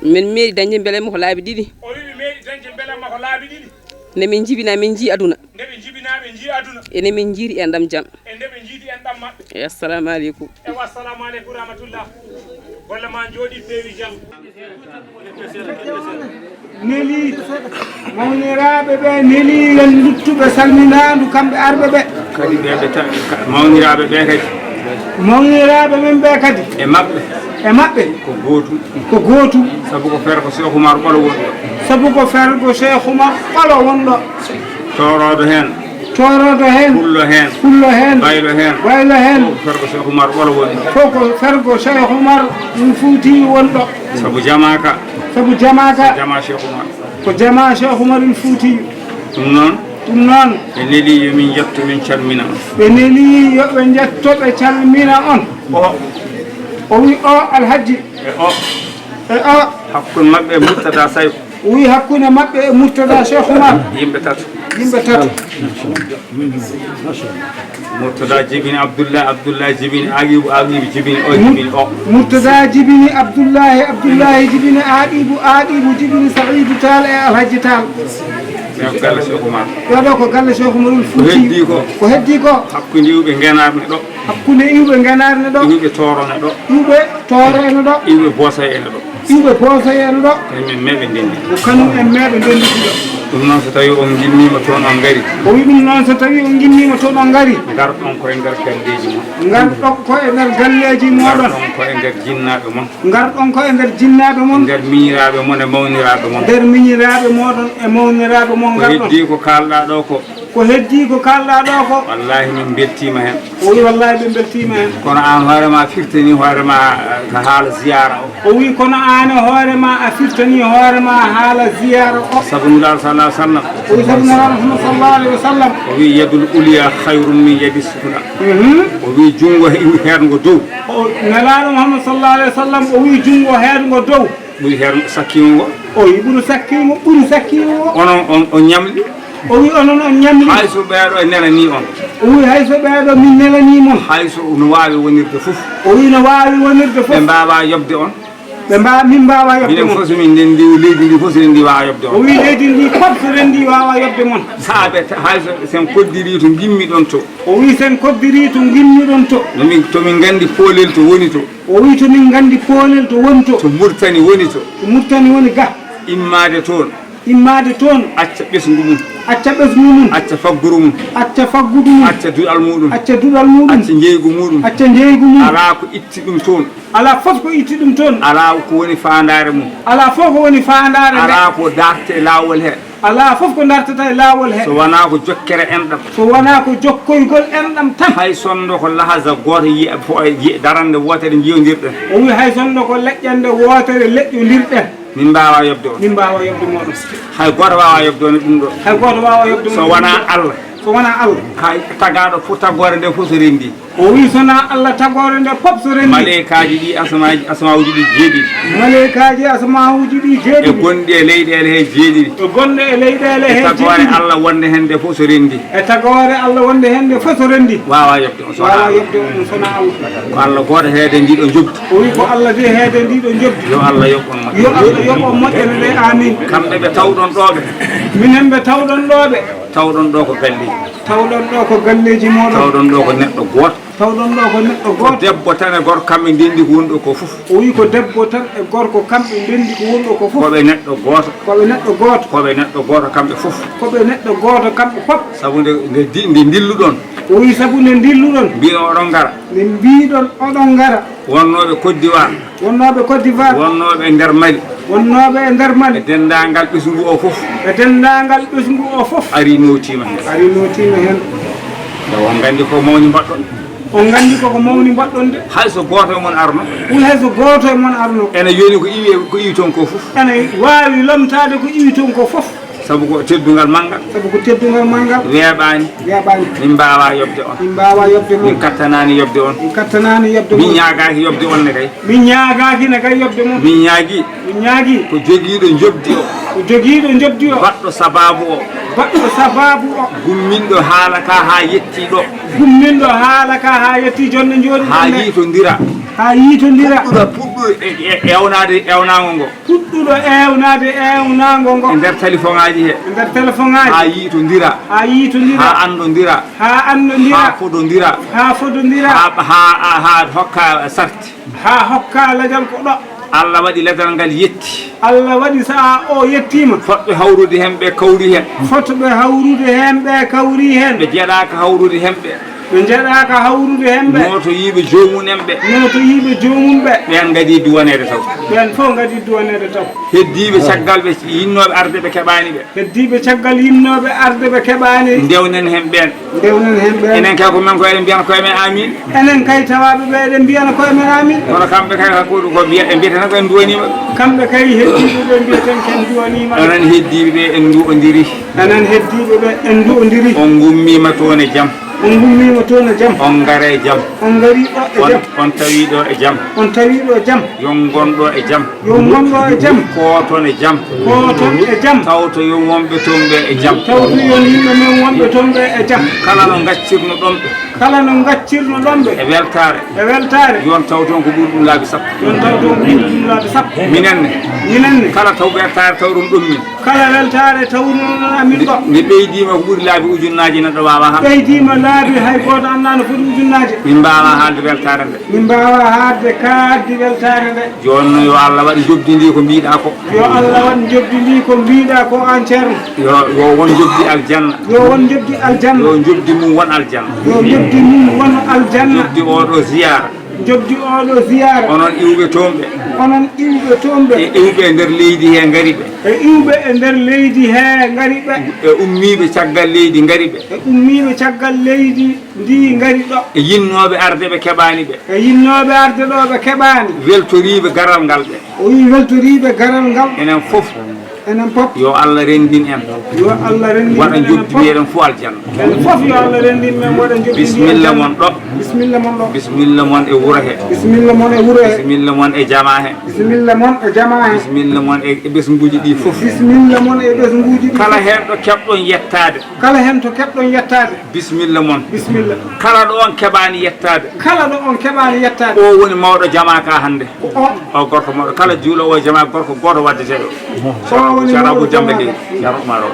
Min meeɗi dañde mbelamma ko laabi ɗiɗi. O wi ɓe meeɗi dañde mbelamma ko laabi ɗiɗi. Nde min njibina, min njii aduna. Nde ɓe njibina, ɓe njii aduna. E nde min njiiri enɗam jam. E nde ɓe njiidi enɗam maɓɓe. E assalamu aleykum. Ewa, assalamu aleykum rahmatullah. Golle ma njooɗi peewi jam. Neli, mawniraaɓe ɓe neli yo luttuɓe salminaandu kamɓe arɓe ɓe. Kadi ɓe ɓe ta-, ka-, mawniraaɓe ɓe kadi. Mawniraaɓe men ɓe kadi. E maɓɓe. E maɓɓe. Ko gootum. Ko gootum. Sabu ko fergo Cheikh Oumar Ɓolo woni ɗo. Sabu ko fergo Cheikh Oumar Ɓolo woni ɗo. Tooroodo heen. Tooroodo heen. Pullo heen. Pullo heen. Baylo heen. Baylo heen. Fof ko fergo Cheikh Oumar Ɓolo woni ɗo. Fof ko fergo Cheikh Oumar ɗum Fuuti woni ɗo. Sabu jamaa ka. Sabu jamaa ka. Ko jamaa Cheikh Oumar. Ko jamaa Cheikh Oumar ɗum Fuuti. Ɗum noon. Ɗum noon. Ɓe neli yo min njetto, min calmina on. Ɓe neli yo ɓe njetto, ɓe calmina on. O. O wi o Alhaji. E o. E o. Hakkunde maɓɓe e Murtada Sayko. O wi hakkunde maɓɓe e Murtada Cheikh Oumar. Yimɓe tato. Yimɓe tato. Murtada jibini Abdoulaye, Abdoulaye jibini Aqibu, Aqibu jibini o, jibini o. Murtada jibini Abdoulaye, Abdoulaye jibini Aqibu, Aqibu jibini Saïdou Tall e Alhaji Tall. Ɓe ko galle Cheikh Oumar. Ɓeɗo ko galle Cheikh Oumar Fuuti. Ko heddi ko. Ko heddi ko. Hakkunde iwɓe Ngenaar ne ɗo. Hakkunde iwɓe Ngenaar ne ɗo. Iwɓe Tooro ne ɗo. Iwɓe Tooro ene ɗo. Iwɓe Boosay ene ɗo. Iwɓe Boosay ene ɗo. Kañum en meeɓe ndenndi. Ko kañum en meeɓe ndenndi ɗo. Ɗum noon so tawi on ngimmiima toon on ngari. O wi ɗum noon so tawi on ngimmiima toon on ngari. Ngarɗon ko e nder galleeji mon. Ngarɗon ko e nder galleeji mooɗon. Ngarɗon ko e nder jinnaaɓe mon. Ngarɗon ko e nder jinnaaɓe mon. Nder miñiraaɓe mon e mawniraaɓe mon. Nder miñiraaɓe mooɗon e mawniraaɓe mon ngarɗon. Ko heddi ko kaalɗaa ɗo ko. Ko heddi ko kaalɗaa ɗo ko. Wallaahi min mbeltiima heen. O wi wallaahi ɓe mbeltiima heen. Kono aan hoore ma firtani hoore ma, eh, ka haala ziyaara o. O wi kono aan hoore ma a firtani hoore ma haala ziyaara o. Sabu Nulaaɗo sallallahu alaihi wasallam. O wi sabu Nulaaɗo Muhammad sallallahu alaihi wasallam. O wi yadul ulya khayrun min yadi sufla. Mhm. O wi junngo he-, heerngo dow. O Nelaaɗo Muhammad sallallahu alaihi wasallam o wi junngo heerngo dow. Ɓuri heerngo sakkiingo ngo. O wi ɓuri sakkiingo, ɓuri sakkiingo ngo. Onon on, on ñamli. O wi onon on ñamri. Hay so ɓeeɗo nelanii on. O wi hay so ɓeeɗo min nelanii mon. Hay so no waawi wonirde fof. O wi no waawi wonirde fof. Ɓe mbaawaa yoɓde on. Ɓe mbaa-, min mbaawaa yoɓde mon. Minen fof so min ndenndi, leydi ndi fof so ndenndi waawaa yoɓde on. O wi leydi ndi fof so ndenndi waawaa yoɓde mon. Saabe ta-, hay so sen koddiri to ngimmi ɗon to. O wi sen koddiri to ngimmi ɗon to. No min, to min nganndi poolel to woni to. O wi to min nganndi poolel to woni to. To Murtani woni to. To Murtani woni ga. Immaade toon. Immaade toon. Acca ɓesngu mum. Acca ɓesngu mum. Acca fagguru mum. Acca faggudu mum. Acca duɗal muɗum. Acca duɗal muɗum. Acca njeygu muɗum. Acca njeygu mum. Alaa ko itti ɗum toon. Alaa fof ko itti ɗum toon. Alaa ko woni faandaare mum. Alaa fof ko woni faandaare nde. Alaa ko darta e laawol he. Alaa fof ko dartata e laawol he. So wonaa ko jokkere enɗam. So wonaa ko jokkoygol enɗam tan. Hay sonndo ko lahaza gooto yiya fo-, yi-, darannde wootere njiyodirɗen. O wi hay sonndo ko leƴƴannde wootere leƴƴodirɗen. Min mbaawaa yoɓde on. Min mbaawaa yoɓde mooɗon. Hay gooto waawaa yoɓde on e ɗum ɗo. Hay gooto waawaa yoɓde on e ɗum ɗo. So wonaa Allah. So wonaa Allah. Hay tagaaɗo fof, tagoore nde fof so renndii. O wi so wonaa Allah, tagoore nde fof so renndii. Maleykaaji ɗi asamaaji, asamaawuji ɗi jeeɗiɗi. Maleykaaji asamaawuji ɗi jeeɗiɗi. E gonɗi e leyɗeele he jeeɗiɗi. E gonɗe e leyɗeele he jeeɗiɗi. E tagoore Allah wonde heen nde fof so renndii. E tagoore Allah wonde heen nde fof so renndii. Waawaa yoɓde on so wonaa Allah. Waawaa yoɓde on so wonaa Allah. Ko Allah gooto heede ndiɗo njoɓdi. O wi ko Allah de heede ndiɗo njoɓdi. Yo Allah yoɓ on moƴƴere. Yo Allah yoɓ on moƴƴere nde, amin. Kamɓe ɓe tawɗon ɗo ɓe. Minen ɓe tawɗon ɗo ɓe. Tawɗon ɗo ko galleeji. Tawɗon ɗo ko galleeji mooɗon. Tawɗon ɗo ko neɗɗo gooto. Tawɗon ɗo ko neɗɗo gooto. Ko debbo tan e gorko kamɓe ndenndi ko woni ɗo ko fof. O wi ko debbo tan e gorko kamɓe ndenndi ko woni ɗo ko fof. Ko ɓe neɗɗo gooto. Ko ɓe neɗɗo gooto. Ko ɓe neɗɗo gooto kamɓe fof. Ko ɓe neɗɗo gooto kamɓe fof. Sabu nde, nde di-, nde ndilluɗon. O wi sabu nde ndilluɗon. Mbiɗo oɗon ngara. Nde mbiɗon oɗon ngara. Wonnooɓe Côte d'Ivoire. Wonnooɓe Côte d'Ivoire. Wonnooɓe e nder Mali. Wonnooɓe e nder Mali. E denndaangal ɓesngu o fof. E denndaangal ɓesngu o fof. Ari nootiima heen. Ari nootiima heen. Nde on nganndi ko mawni mbaɗɗon. On nganndi koko mawni mbaɗɗon de. Hay so gooto e mon arno. Wi hay so gooto e mon arno. Ene yoni ko iwi, ko iwi toon ko fof. Ene waawi lomtaade ko iwi toon ko fof. Sabu ko teddungal manngal. Sabu ko teddungal manngal. Weeɓaani. Weeɓaani. Min mbaawaa yoɓde on. Min mbaawaa yoɓde mon. Min kattanaani yoɓde on. Min kattanaani yoɓde mon. Min ñaagaaki yoɓde on ne kay. Min ñaagaaki ne kay yoɓde mon. Min ñaagii. Min ñaagii. Ko jogiiɗo njoɓdi o. Ko jogiiɗo njoɓdi o. Baɗɗo sabaabu o. Baɗɗo sabaabu o. Gumminɗo haala ka haa yetti ɗo. Gumminɗo haala ka haa yetti jonde njooɗi. Haa yiitondira. Haa yiitondira. Puɗɗuɗo, puɗɗuɗo e, e, ewnaade, ewnaango ngo. Puɗɗuɗo eewnaade eewnaango ngo. E nder telefoŋaaji he. E nder telefoŋaaji. Haa yiitondira. Haa yiitondira. Haa anndondira. Haa anndondira. Haa fodondira. Haa fodondira. Haa, haa, haa hokka sarti. Haa hokka lajal ko ɗo. Allah waɗi lajal ngal yetti. Allah waɗi sahaa o yettiima. Fotɓe hawrude heen ɓe kawri heen. Fotɓe hawrude heen ɓe kawri heen. Ɓe jeɗaaka hawrude heen ɓe. Ɓe njeɗaaka hawrude heen ɓe. Nootoyiiɓe joomum en ɓe. Nootoyiiɓe joomum ɓe. Ɓeen ngadii duwaneede taw. Ɓeen fof ngadii duwaneede taw. Heddiiɓe caggal ɓe yinnooɓe arde ɓe keɓaani ɓe. Heddiiɓe caggal yinnooɓe arde ɓe keɓaani. Ndewnen heen ɓeen. Ndewnen heen ɓeen. Enen kay ko men ko eɗen mbiyana koye men amin. Enen kay tawaaɓe ɓe eɗen mbiyana koye men amin. Kono kamɓe kay hakkude ko mbiya-, ɓe mbiyata tan ko en duwaniima ɓe. Kamɓe kay heddiiɓe ɓe mbiyeten ko en duwaniima ɓe. Enen heddiiɓe ɓe en nduwondiri. Enen heddiiɓe ɓe en nduwondiri. On ngummiima toon e jam. On ngummiima toon e jam. On ngara e jam. On ngarii ɗo e jam. On, on tawii ɗo e jam. On tawii ɗo e jam. Yo on ngon ɗo e jam. Yo on ngon ɗo e jam. Kooton e jam. Kooton e jam. Tawtoyon wonɓe toon ɓe e jam. Tawtoyon yimɓe men wonɓe toon ɓe e jam. Kala no ngaccirnoɗon ɓe. Kala no ngaccirnoɗon ɓe. E weltaare. E weltaare. Yo on taw toon ko ɓuri ɗum laabi sappo. Yo on taw toon ko ɓuri ɗum laabi sappo. Minen ne. Minen ne. Kala taw weltaare tawrunoɗon min. Kala weltaare tawrunoɗon amin ɗo. Nde ɓeydiima ko ɓuri laabi ujunnaaji, neɗɗo waawaa haalde. Ɓeydiima laabi hay gooto anndaa no foti ujunnaaji. Min mbaawaa haalde weltaare nde. Min mbaawaa haalde kaaddi weltaare nde. Jooni noon yo Allah waɗ njoɓdi ndi ko mbiɗa ko. Yo Allah waɗ njoɓdi ndi ko mbiɗa ko an Ceerno. Yo, yo won njoɓdi aljanna. Yo won njoɓdi aljanna. Yo njoɓdi mum won aljanna. Yo njoɓdi mum won aljanna. Njoɓdi oɗo ziyaara. Njoɓdi oɗo ziyaara. Onon iwɓe toon ɓe. Onon iwɓe toon ɓe. E iwɓe e nder leydi he ngari ɓe. E iwɓe e nder leydi he ngari ɓe. E ummiiɓe caggal leydi ngari ɓe. E ummiiɓe caggal leydi ndi ngari ɗo. E yinnooɓe arde ɓe keɓaani ɓe. E yinnooɓe arde ɗo ɓe keɓaani. Weltoriiɓe garal ngal ɓe. O wi weltoriiɓe garal ngal. Enen fof. Enen fof. Yo Allah renndin en. Yo Allah renndin en fof. Waɗa njoɓdi meɗen fof aljanna. Enen fof yo Allah renndin men waɗa njoɓdi meɗen aljanna. Bisimilla mon ɗo. Bisimilla mon ɗo. Bisimilla mon e wuro he. Bisimilla mon e wuro he. Bisimilla mon e jama he. Bisimilla mon e jama he. Bisimilla mon e, e ɓesnguuji ɗi fof. Bisimilla mon e ɓesnguuji ɗi fof. Kala heen ɗo keɓɗon yettaade. Kala heen to keɓɗon yettaade. Bisimilla mon. Bisimilla. Kala ɗo on keɓaani yettaade. Kala ɗo on keɓaani yettaade. O woni mawɗo jama ka hannde. Ko o. O gorko mawɗo. Kala juuloowo e jama gorko gooto waddeteeɗo. Ko o woni mawɗo jama ka. Ceerno Abou Jambe Gueye. Ceerno Oumar o.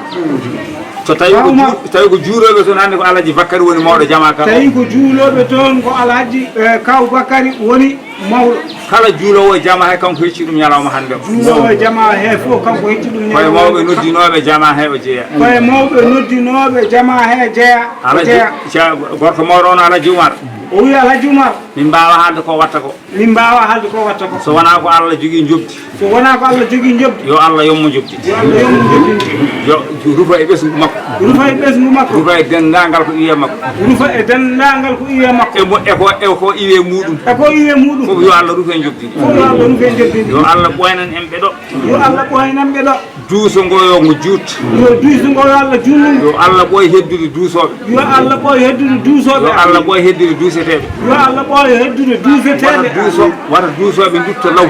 So tawi ko juu-, tawi ko juulooɓe toon hannde ko Alhaji Bakary woni mawɗo jama ka. Tawi ko juulooɓe toon ko Alhaji, eh, Kaw Bakary woni mawɗo. Kala juuloowo e jama he kanko hecci ɗum ñalawma hannde o. Juuloowo e jama he fof kanko hecci ɗum ñalawma hannde. Koye mawɓe noddinooɓe jama he o jeeya. Koye mawɓe noddinooɓe jama he jeeya. O Alhaji jeeya. Gorko mawɗo on Alhaji Oumar. O wi Alhaji Oumar. Min mbaawa haalde ko watta ko. Min mbaawa haalde ko watta ko. So wonaa ko Allah jogii njoɓdi. So wonaa ko Allah jogii njoɓdi. Yo Allah yommo njoɓdi. Yo Allah yommo njoɓdi. Yo rufa e ɓesngu makko. Rufa e ɓesngu makko. Rufa e denndaangal ko iwi e makko. Rufa e denndaangal ko iwi e makko. E mo, e ko, e ko iwi e muɗum. E ko iwi e muɗum. Fof yo Allah rufe njoɓdi. Fof yo Allah rufe njoɓdi. Yo Allah ɓooynan en ɓe ɗo. Yo Allah ɓooynan ɓe ɗo. Duuso ngo yo ngo juut. Yo duuso ngo yo Allah juutnu. Yo Allah ɓooy heddude duusooɓe. Yo Allah ɓooy heddude duusooɓe. Yo Allah ɓooy heddude duuseteeɓe. Yo Allah ɓooy heddude duuseteeɓe. Wata duuso-, wata duusooɓe ndutto law.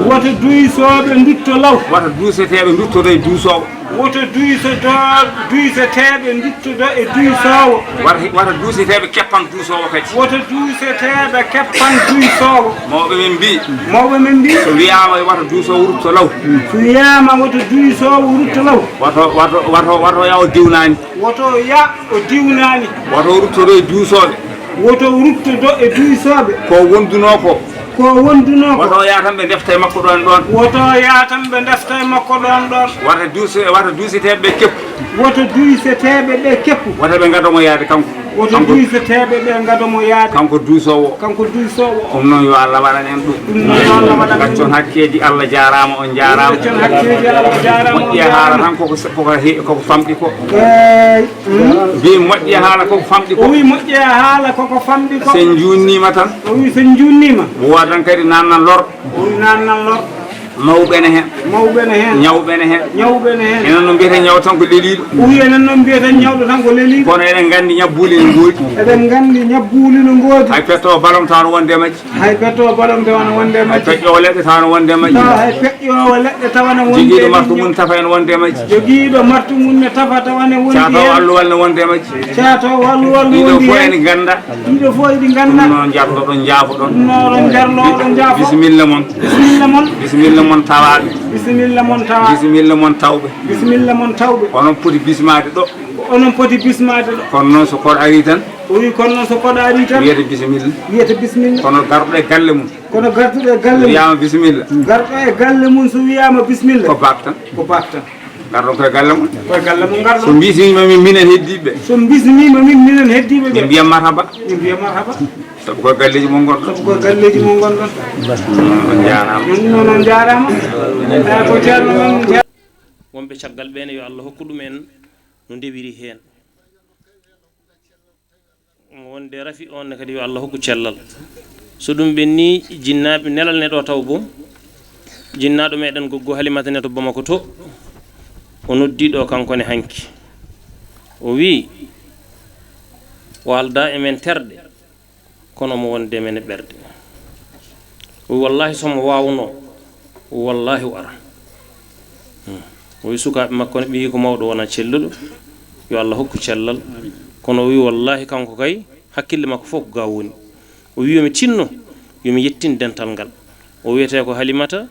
Wata duusooɓe ndutto law. Wata duuseteeɓe nduttodo e duusoowo. Wata duusodo-, duuseteeɓe nduttodo e duusoowo. Wata, wata duuseteeɓe keppan duusoowo kadi. Wata duuseteeɓe keppan duusoowo. Mawɓe men mbii. Mawɓe men mbii. So wiyaama wata duusoowo rutto law. So wiyaama wata duusoowo rutto law. Wato, wato, wato, wato yaa o diwnaani. Woto yaa o diwnaani. Wato ruttodo e duusooɓe. Woto ruttodo e duusooɓe. Ko wondunoo ko. Ko wondunoo ko. Wato yaa tan ɓe ndefta e makko ɗoon ɗoon. Woto yaa tan ɓe ndefta e makko ɗoon ɗoon. Wata duuse-, wata duuseteeɓe ɓe keppu. Woto duuseteeɓe ɓe keppu. Wata ɓe ngado mo yaade kanko. Woto duuseteeɓe ɓe ngado mo yaade. Kanko duusoowo. Kanko duusoowo. Ɗum noon yo Allah waɗan en ɗum. Ɗum noon yo Allah waɗan en ɗum. Gaccon hakkeeji, Allah jaaraama, on jaaraama. Gaccon hakkeeji, Allah jaaraama, on jaaraama. Moƴƴi e haala tan koko, koko he-, koko famɗi ko. Eey. Mbi moƴƴi e haala koko famɗi ko. O wi moƴƴi e haala koko famɗi ko. Sen juunniima tan. O wi sen juunniima. Woodan kadi naannan lor. O wi naannan lor. Mawɓe ne heen. Mawɓe ne heen. Ñawɓe ne heen. Ñawɓe ne heen. Enen no mbiyeten ñaw tan ko leliiɗo. O wi enen no mbiyeten ñawɗo tan ko leliiɗo. Kono eɗen nganndi ñabbuuli ne ngoodi. Eɗen nganndi ñabbuuli no ngoodi. Hay petto ballon tawa no wonde e majji. Hay petto ballon tawa no wonde e majji. Hay peƴƴoowo leɗɗe tawa no wonde e majji. Tawa hay peƴƴoowo leɗɗe tawa no wonde e majji. Jogiiɗo martu mum ne tafa tawa ne wondi heen. Jogiiɗo martu mum ne tafa tawa ne wondi heen. Caatoowo alluwal ne wonde e majji. Caatoowo alluwal ne wondi heen. Ɗiɗo fof ene ngannda. Ɗiɗo fof eɗi ngannda. Ɗum noon njardoɗon, njaafoɗon. Ɗum noon njardoɗon, njaafo. Bisimilla mon. Bisimilla mon. Bisimilla mon tawaaɓe. Bisimilla mon tawaaɓe. Bisimilla mon tawɓe. Bisimilla mon tawɓe. Onon poti bismaade ɗo. Ko onon poti bismaade ɗo. Kono noon so koɗo arii tan. O wi kono noon so koɗo arii tan. Wiyete bisimilla. Wiyete bisimilla. Kono garɗo e galle mum. Kono garduɗo e galle mum. Wiyaama bisimilla. Garɗo e galle mum so wiyaama bisimilla. Ko baak tan. Ko baak tan. Ngarɗon koye galle mon. Koye galle mon ngarɗon. So mbismiima min, minen heddiiɓe. So mbismiima min, minen heddiiɓe ɓe. Min mbiya marhaba. Min mbiya marhaba. Sabu koye galleeji mon ngonɗon. Sabu koye galleeji mon ngonɗon. On njaaraama. Ɗum noon on njaaraama. Ndaa ko ceerno men. Wonɓe caggal ɓe ne yo Allah hokku ɗum en no ndewiri heen. Wonde rafi on ne kadi yo Allah hokku cellal. So ɗum ɓenni, jinnaaɓe nelal ne ɗo taw boom. Jinnaaɗo meɗen goggo Halimata ne to Bamako to. O noddi ɗo kanko ne hanki. O wi, o alda e men terɗe, kono mo wonde men e ɓerɗe. O wi, wallahi so mo waawno, wallahi o ara. Hmm. O wi sukaaɓe makko ne, ɓiyi ko mawɗo wona celluɗo, yo Allah hokku cellal. Kono o wi, wallahi kanko kay, hakkille makko fof ko ga woni. O wi, yo mi tinno, yo mi yettin dental ngal. O wiyete ko Halimata,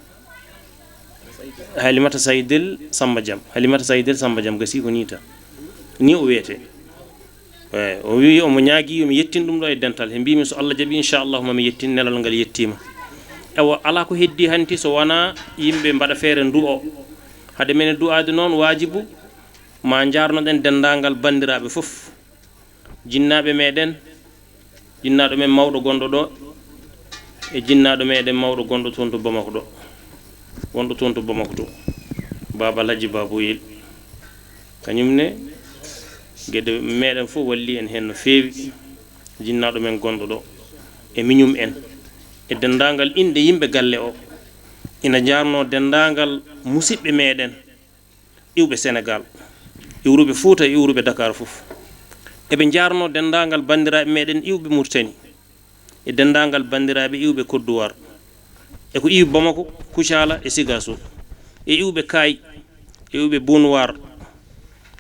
Halimata Saydel Samba Jam. Halimata Saydel Samba Jam, gasi ko ni tan. Ni o wiyete. Eey, o wi omo ñaagi yo mi yettin ɗum ɗo e dental. He mbimi so Allah jaɓi, inchallahu, mami yettin, nelal ngal yettima. Ewa, ala ko heddi hanti so wona yimɓe mbaɗa feere du'o. Hade men du'aade noon, waajibu ma njaarnoɗen denndaangal banndiraaɓe fof. Jinnaaɓe meɗen, jinnaaɗo men mawɗo gonɗo ɗo, e jinnaaɗo meɗen mawɗo gonɗo toon to Bamako ɗo, wonɗo toon to Bamako to, Baaba Alhaji Baboyel. Kañum ne, geɗe meɗen fof walli en heen no feewi. Jinnaaɗo men gonɗo ɗo, e miñum en, e denndaangal inɗe yimɓe galle o, ina njaarnoo denndaangal musiɓɓe meɗen, iwɓe Senegaal, iwruɓe Fuuta e iwruɓe Dakar fof. Eɓe njaarnoo denndaangal banndiraaɓe meɗen iwɓe Muritani e denndaangal banndiraaɓe iwɓe Kodduwaar e ko iwi Bamako, Kucaala e Sigaaso e iwɓe Kaay e iwɓe Bunwaar,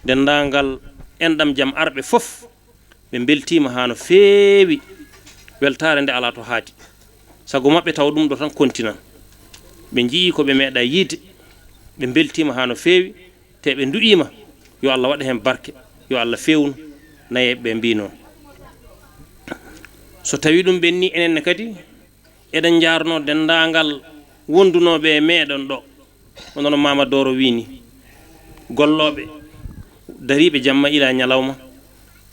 denndaangal enɗam jam arɓe fof. Ɓe mbeltiima haa no feewi, weltaare nde alaa to haadi. Sago maɓɓe tawa ɗum ɗo tan kontinan. Ɓe njiyii ko ɓe meeɗaa yiide, ɓe mbeltiima haa no feewi, te ɓe ndu'iima yo Allah waɗ heen barke, yo Allah feewnu, nayeeɓe ɓe mbiy noon. So tawii ɗum ɓenni, enen ne kadi eɗen njaarnoo denndaangal wondunooɓe e meeɗen ɗo, hono no Maama Dooro wii ni, gollooɓe, dariiɓe jamma ila ñalawma,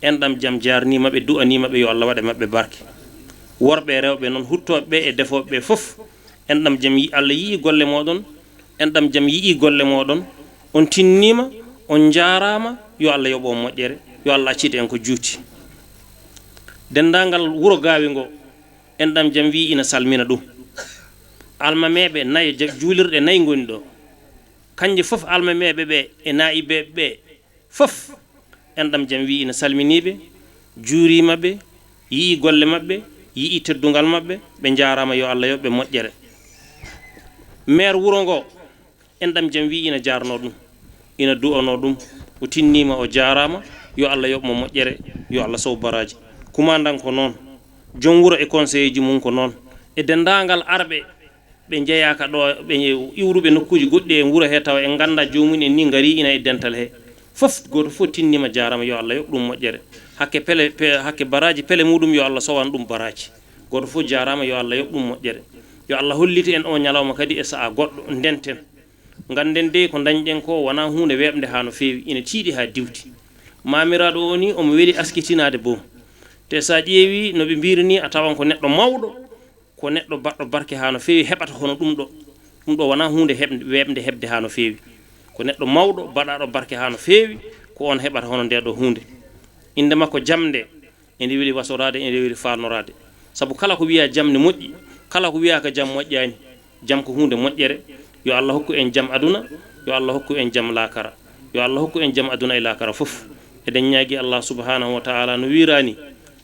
enɗam jam jaarniima ɓe, du'aniima ɓe, yo Allah waɗ e maɓɓe barke. Worɓe e rewɓe noon, huttooɓe ɓe e defooɓe ɓe fof, enɗam jam yi-, Allah yi'ii golle mooɗon, enɗam jam yi'ii golle mooɗon, on tinniima, on njaaraama, yo Allah yoɓ on moƴƴere, yo Allah accit en ko juuti. Denndaangal wuro Gaawi ngo, enɗam jam wiyi ina salmina ɗum. Almameeɓe nayo ja-, juulirɗe nayi ngoni ɗo. Kañje fof almameeɓe ɓe e naa'ibeeɓe ɓe fof, enɗam jam wiyi ina salminii ɓe, juuriima ɓe, yi'ii golle maɓɓe, yi'ii teddungal maɓɓe, ɓe njaaraama, yo Allah yoɓ ɓe moƴƴere. Meer wuro ngo, enɗam jam wiyi ina jaarnoo ɗum, ina du'anoo ɗum, o tinniima, o jaaraama, yo Allah yoɓ mo moƴƴere, yo Allah sow baraaji. Kumandan ko noon, joom wuro e conseiller ji mum ko noon, e denndaangal arɓe ɓe njeyaaka ɗo, ɓe iwruɓe nokkuuji goɗɗi e wuro he, tawa en nganndaa joomum en ni ngarii ina e dental he. Fof, gooto fof tinniima, jaaraama, yo Allah yoɓ ɗum moƴƴere. Hakke pele, pe-, hakke baraaji pele muɗum, yo Allah sowan ɗum baraaji. Gooto fof jaaraama, yo Allah yoɓ ɗum moƴƴere. Yo Allah hollite en o ñalawma kadi e sa'a goɗɗo, ndenten. Ngannden dey ko ndañɗen ko wonaa huunde weeɓnde haa no feewi, ina tiiɗi haa diwti. Maamiraaɗo o ni, omo weli askitinaade boom. Te so a ƴeewi no ɓe mbiri ni, a tawan ko neɗɗo mawɗo, ko neɗɗo baɗɗo barke haa no feewi heɓata hono ɗum ɗo. Ɗum ɗo wonaa huunde heɓ-, weeɓnde heɓde haa no feewi. Ko neɗɗo mawɗo baɗaaɗo barke haa no feewi, ko on heɓata hono nde ɗo huunde. Innde makko jam nde, ene weli wasoraade, ene weli faarnoraade. Sabu kala ko wiyaa jam ne moƴƴi, kala ko wiyaaka jam moƴƴaani. Jam ko huunde moƴƴere. Yo Allah hokku en jam aduna, yo Allah hokku en jam laakara. Yo Allah hokku en jam aduna e laakara fof. Eɗen ñaagi Allah subhanahu wa ta'ala no wiiraani,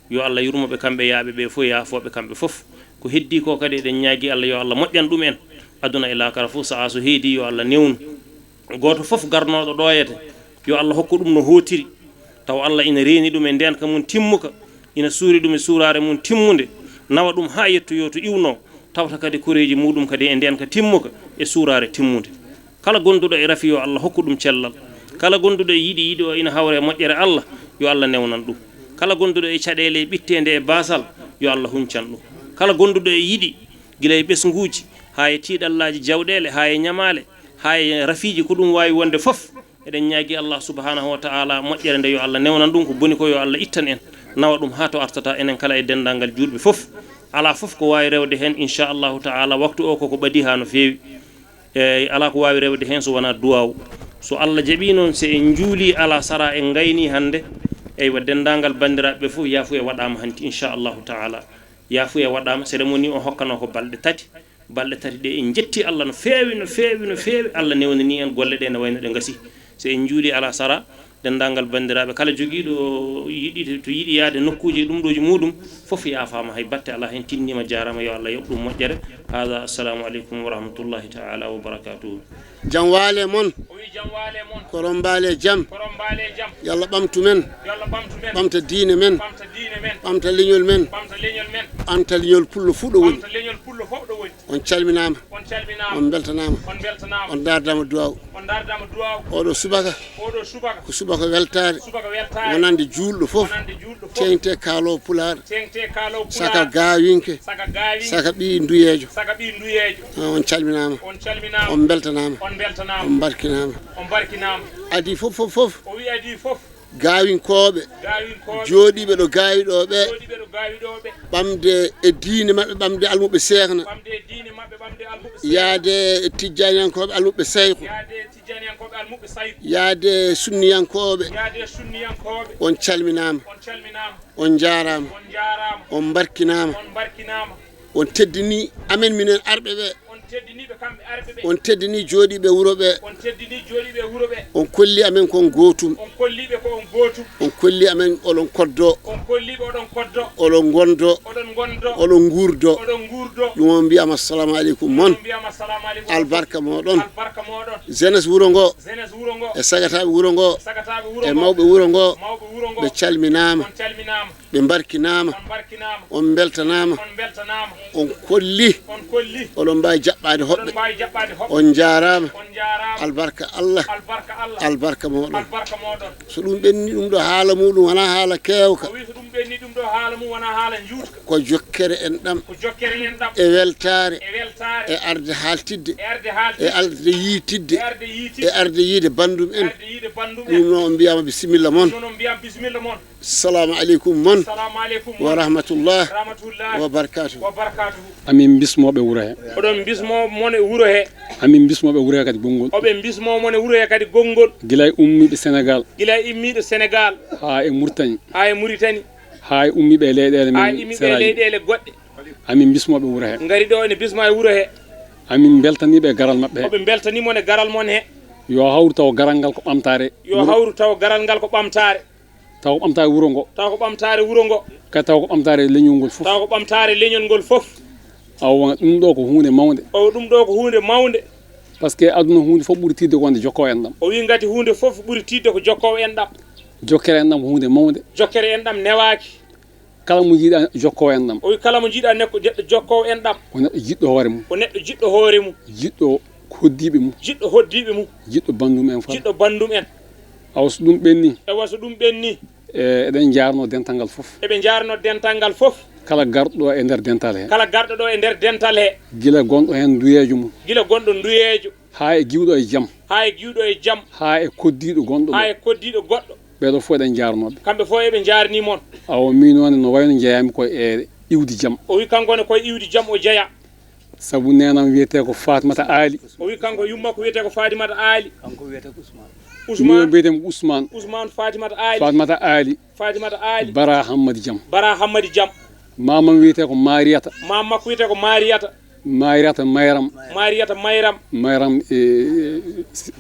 yo Allah yurmo ɓe kamɓe yaaɓe ɓe fof, yaafo ɓe kamɓe fof. Ko heddii ko kadi eɗen ñaagi Allah yo Allah moƴƴan ɗum en aduna e laakara fof. Sa'a so heedi yo Allah newnu. Gooto fof garnooɗo ɗooyete, yo Allah hokku ɗum no hootiri. Taw Allah ina reeni ɗum e ndeenka mum timmuka, ina suuri ɗum e suuraare mum timmunde, nawa ɗum haa yettoyoo to iwnoo, tawta kadi koreeji muɗum kadi e ndeenka timmuka e suuraare timmunde. Kala gonduɗo e rafi yo Allah hokku ɗum cellal. Kala gonduɗo e yiɗi, yiɗi o ina hawra e moƴƴere Allah, yo Allah newnan ɗum. Kala gonduɗo e caɗeele e ɓitteende e baasal, yo Allah huncan ɗum. Kala gonduɗo e yiɗi, gila e ɓesnguuji, haa e tiiɗallaaji jawɗeele, haa e ñamaale, haa e rafiiji ko ɗum waawi wonde fof, eɗen ñaagi Allah subhanahu wa ta'ala moƴƴere nde yo Allah newnan ɗum, ko boni ko yo Allah ittan en, nawa ɗum haa to artata, enen kala e denndaangal juulɓe fof. Alaa fof ko waawi rewde heen, inchallahu ta'ala, waktu o koko ɓadii haa no feewi. Eey, alaa ko waawi rewde heen so wonaa duwaaw. So Allah jaɓii noon, so en njuulii alasara, en ngaynii hannde, eywa, denndaangal banndiraaɓe ɓe fof, yaafuya waɗaama hanti, inchallahu ta'ala. Yaafuya waɗaama, cérémonie o hokkanoo ko balɗe tati. Balɗe tati ɗe, en njetti Allah no feewi, no feewi, no feewi. Allah newnanii en golle ɗe no wayno ɗe ngasi. So en njuulii alasara, denndaangal banndiraaɓe kala jogiiɗo yiɗi, to yiɗi yahde nokkuuji e ɗum ɗooji muɗum, fof yaafaama, hay batte alaa heen, tinniima, jaaraama, yo Allah yoɓ ɗum moƴƴere. Haaza, assalamu aleykum wa rahmatullahi ta'ala wa barakatuhu. Jam waale mon. O wi jam waale mon. Korombaale jam. Korombaale jam. Yo Allah ɓamtu men. Yo Allah ɓamtu men. Ɓamta diine men. Ɓamta diine men. Ɓamta leñol men. Ɓamta leñol men. Ɓamta leñol pullo fuu ɗo woni. Ɓamta leñol pullo fof ɗo woni. On calminaama. On calminaama. On mbeltanaama. On mbeltanaama. On ndaardaama duwaaw. On ndaardaama duwaaw. Oɗo subaka. Oɗo subaka. Ko subaka weltaare. Subaka weltaare. Wonande juulɗo fof. Wonande juulɗo fof. Teeŋte kaaloowo pulaar. Teeŋte kaaloowo pulaar. Saka gaawinke. Saka gaawinke. Saka ɓii nduyeejo. Saka ɓii nduyeejo. Ah, on calminaama. On calminaama. On mbeltanaama. On mbeltanaama. On mbarkinaama. On mbarkinaama. Adii fof, fof, fof. O wi adii fof. Gaawinkooɓe. Gaawinkooɓe. Jooɗiiɓe ɗo gaawi ɗo ɓe. Jooɗiiɓe ɗo gaawi ɗo ɓe. Ɓamde e diine maɓɓe, ɓamde almuɓɓe seekna. Ɓamde e diine maɓɓe, ɓamde almuɓɓe seekna. Yaade e tijjaaniyankooɓe, almuɓɓe sayku. Yaade e tijjaaniyankooɓe, almuɓɓe sayku. Yaade e sunniyankooɓe. Yaade e sunniyankooɓe. On calminaama. On calminaama. On njaaraama. On njaaraama. On mbarkinaama. On mbarkinaama. On teddinii amen minen arɓe ɓe. On teddinii ɓe kamɓe On teddini jooɗiiɓe wuro ɓe. On teddini jooɗiiɓe wuro ɓe. On kolli amen ko on gootum. On kolli ɓe ko on gootum. On kolli amen oɗon koddo. On kolli ɓe oɗon koddo. Oɗon ngondo. Oɗon ngondo. Oɗon nguurdo. Oɗon nguurdo. Ɗum on mbiyama assalamu aleykum mon. On mbiyama assalamu aleykum. Albarka moɗon. Albarka moɗon. Jeunesse wuro ngo. Jeunesse wuro ngo. E sagataaɓe wuro ngo. Sagataaɓe wuro ngo. E mawɓe wuro ngo. Mawɓe wuro ngo. Ɓe calminaama. On calminaama. Ɓe mbarkinaama. On mbarkinaama. On mbeltanaama. On mbeltanaama. On kolli. On kolli. Oɗon mbaawi jaɓɓaade hoɓɓe. Oɗon mbaawi jaɓɓaade hoɓɓe. On njaaraama. On njaaraama. Albarka Allah. Albarka Allah. Albarka moɗon. Albarka moɗon. So ɗum ɓenni, ɗum ɗo haala muɗum wonaa haala keewka. O wi so ɗum ɓenni, ɗum ɗo haala mum wonaa haala njuutka. Ko jokkere enɗam. Ko jokkere enɗam. E weltaare. E weltaare. E arde haaltidde. E arde haaltidde. E arde yiitidde. E arde yiitidde. E arde yiide banndum en. E arde yiide banndum en. Ɗum noon on mbiyama bisimilla mon. Ɗum noon on mbiyama bisimilla mon. Salamu aleykum mon. Salamu aleykum mon. Wa rahmatullah. Rahmatullah. Wa barakatuh. Wa barakatuh. Amin bismoɓe wuro he. Oɗon bismo mon e wuro he. Amin bismoɓe wuro he kadi gonngol. Oɓe bismo mon e wuro he kadi gonngol. Gila e ummiɓe Sénégal. Gila e immiɗo Sénégal. Haa e Mauritanie. Haa e Mauritanie. Haa e ummiɓe e leyɗeele men. Haa e immiɓe e leyɗeele goɗɗe. Amin bismoɓe wuro he. Ngari ɗo ene bisma e wuro he. Amin beltaniɓe e garal maɓɓe he. Oɓe beltani mon e garal mon he. Yo hawru taw garal ngal ko ɓamtaare. Yo hawru taw garal ngal ko ɓamtaare. Taw ko ɓamtaare wuro ngo. Taw ko ɓamtaare wuro ngo. Kadi taw ko ɓamtaare leñol ngol fof. Taw ko ɓamtaare leñol ngol fof. Awa ɗum ɗo ko huunde mawnde. O ɗum ɗo ko huunde mawnde. Par ce que aduna huunde fof ɓuri tiiɗde ko wonde jokkoowo enɗam. O wi ngati huunde fof ɓuri tiiɗde ko jokkoowo enɗam. Jokkere enɗam ko huunde mawnde. Jokkere enɗam newaaki. Kala mo jiiɗa jokkoowo enɗam. O wi kala mo jiiɗa nekko je-, jokkoowo enɗam. Ko neɗɗo jiɗɗo hoore mum. Ko neɗɗo jiɗɗo hoore mum. Jiɗɗo hoddiiɓe mum. Jiɗɗo hoddiiɓe mum. Jiɗɗo banndum en fof. Jiɗɗo banndum en. Awa so ɗum ɓenni. Ewa so ɗum ɓenni. E, eɗen njaarno dental ngal fof. Eɓe njaarno dental ngal fof. Kala garɗo e nder dental he. Kala garɗo ɗo e nder dental he. Gila gonɗo heen nduyeejo mum. Gila gonɗo nduyeejo. Haa e giwɗo e jam. Haa e giwɗo e jam. Haa e koddiiɗo gonɗo ɗo. Haa e koddiiɗo goɗɗo. Ɓeeɗo fof eɗen njaarnooɓe. Kamɓe fof eɓe njaarnii mon. Awa miin noon no wayno njeyaami ko e iwdi jam. O wi kanko ne koye iwdi jam o jeya. Sabu neenam wiyetee ko Fatimata Aali. O wi kanko yummakko wiyetee ko Fatimata Aali. Kanko wiyetee ko Ousmane. Ousmane. Miin mbiyetee ko Ousmane. Ousmane Fatimata Aali. Fatimata Aali. Fatimata Aali. Bara Hammadi Jam. Bara Hammadi Jam. Mamam wiyetee ko Mariyata. Mam makko wiyetee ko Mariyata. Mariyata Mayram. Mariyata Mayram. Mayram, e,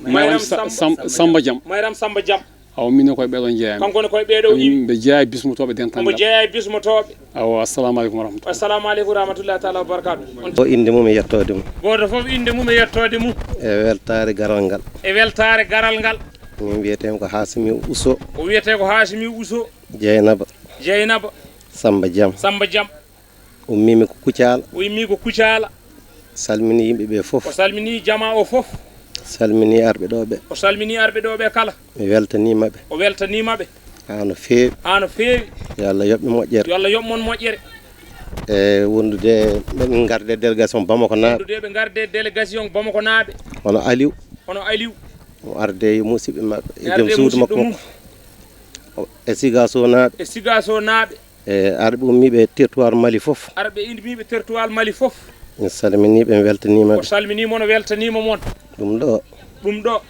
Mayram Mayram Sa-, Samba. Sam-, Samba Jam. Mayram Samba Jam. Awa, min ne koye ɓeɗo jeeyami. Kanko ne koye ɓeɗo o iwi. Ɓe jeeya e bismotooɓe dental ngal. Omo jeeya e bismotooɓe. Awa, assalamu aleykum wa rahmatullah. Assalamu aleykum wa rahmatullahi taala wa barakatuh. On O innde mum e yettoode mum. Gooto fof innde mum e yettoode mum. E weltaare garal ngal. E weltaare garal ngal. Min mbiyetee ko Hasimi Uso. O wiyetee ko Hasimi Uso. Jeynaba. Jeynaba. Samba Jam. Samba Jam. Ummiimi ko Kucaala. O immii ko Kucaala. Salmini yimɓe ɓe fof. O salmini jama o fof. Salmini arɓe ɗo ɓe. O salmini arɓe ɗo ɓe kala. Mi weltaniima ɓe. O weltaniima ɓe. Haa no feewi. Haa no feewi. Yo Allah yoɓ ɓe moƴƴere. Yo Allah yoɓ mon moƴƴere. E wondude, ɓe ngarde délégation Bamako naaɓe. Wondude ɓe ngarde délégation Bamako naaɓe. Hono Aliou. Hono Aliou. Mo arde e musidɓe maɓɓe, e joom suudu makko. E Sigaso naaɓe. E Sigaso naaɓe. E arɓe ummiiɓe territoire Mali fof. Arɓe ummiiɓe territoire Mali fof. En salminii ɓe, en weltaniima ɓe. O salminii mon, o weltaniima mon. Ɗum ɗo. Ɗum ɗo. Ko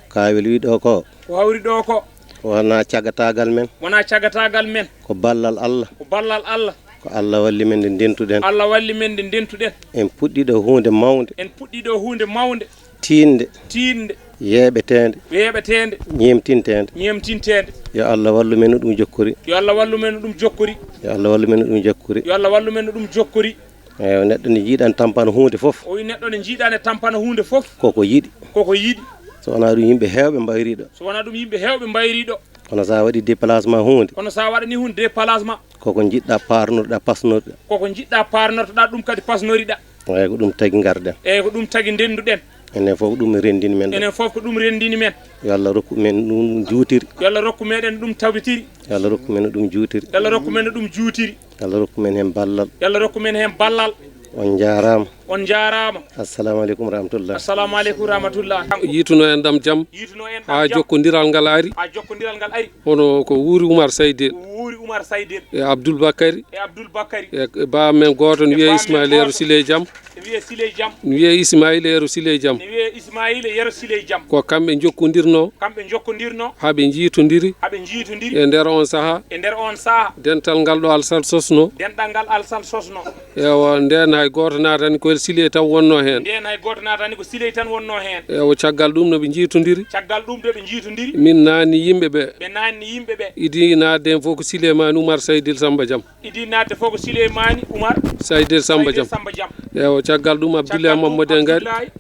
Kaawel wi ɗo ko. Ko hawri ɗo ko. Wonaa cagataagal men. Wonaa cagataagal men. Ko ballal Allah. Ko ballal Allah. Ko Allah walli men nde ndentuɗen. Allah walli men nde ndentuɗen. En puɗɗii ɗo huunde mawnde. En puɗɗii ɗo huunde mawnde. Tiiɗnde. Tiiɗnde. Yeeɓeteende. Yeeɓeteende. Ñeemtinteende. Ñeemtinteende. Yo Allah wallu men no ɗum jokkori. Yo Allah wallu men no ɗum jokkori. Yo Allah wallu men no ɗum jokkori. Yo Allah wallu men no ɗum jokkori. Eewa, neɗɗo ne jiiɗa ne tampana huunde fof. O wi neɗɗo ne jiiɗa ne tampana huunde fof. Koko yiɗi. Koko yiɗi. So wonaa ɗum yimɓe heewɓe mbayri ɗo. So wonaa ɗum yimɓe heewɓe mbayri ɗo. Kono so a waɗi déplacement huunde. Kono so a waɗani huunde déplacement. Koko njiɗɗa paarnorɗa, pasnorɗa. Koko njiɗɗa paarnortoɗa ɗum kadi pasnoriɗa. Eeyi, ko ɗum tagi ngarɗen. Eeyi, ko ɗum tagi ndenduɗen. Enen fof ko ɗum renndini men ɗo. Enen fof ko ɗum renndini men. Yo Allah rokku men ɗum juutiri. Yo Allah rokku meɗen ɗum tabitiri. Yo Allah rokku men ɗum juutiri. Yo Allah rokku men ɗum juutiri. Yo Allah rokku men heen ballal. Yo Allah rokku men heen ballal. On njaaraama. On njaaraama. Assalamu aleykum wa rahmatullah. Assalamu aleykum wa rahmatullah. Yiituno en ɗam jam. Yiituno en ɗam jam. Haa jokkondiral ngal ari. Haa jokkondiral ngal ari. Hono ko Wuri Umar Seydi en. Wuuri Umar Saydel. E Abdul Bakari. E Abdul Bakari. E, e baa men gooto ne E wiyee baa men Ismaila Yero gooto. Siley Jam. Ne wiyee Siley Jam. Ne wiyee Ismaila Yero Siley Jam. Ne wiyee Ismaila Yero Siley Jam. Ko kamɓe njokkondirnoo. Kamɓe njokkondirnoo. Haa ɓe njiitondiri. Haa ɓe njiitondiri. E nder on sahaa. E nder on sahaa. Dental ngal ɗo Alsal sosnoo. Dental ngal Alsal sosnoo. Ewa, ndeen hay gooto naatani ko Siley tan wonnoo heen. Ndeen hay gooto naatani ko Siley tan wonnoo heen. Ewa, caggal ɗum no ɓe njiitondiri. Caggal ɗum no ɓe njiitondiri. Min naatni yimɓe ɓe. Ɓe naatni yimɓe ɓe. Idii naatde heen fof ko Sileymaani Umar Saydel Samba Jam. Idii naatde fof ko Sileymaani Umar Saydel Samba Jam. Saydel Samba Jam. Ewa, caggal ɗum Abdullahi Caggal ɗum Mamadou en ngari. Abdullahi.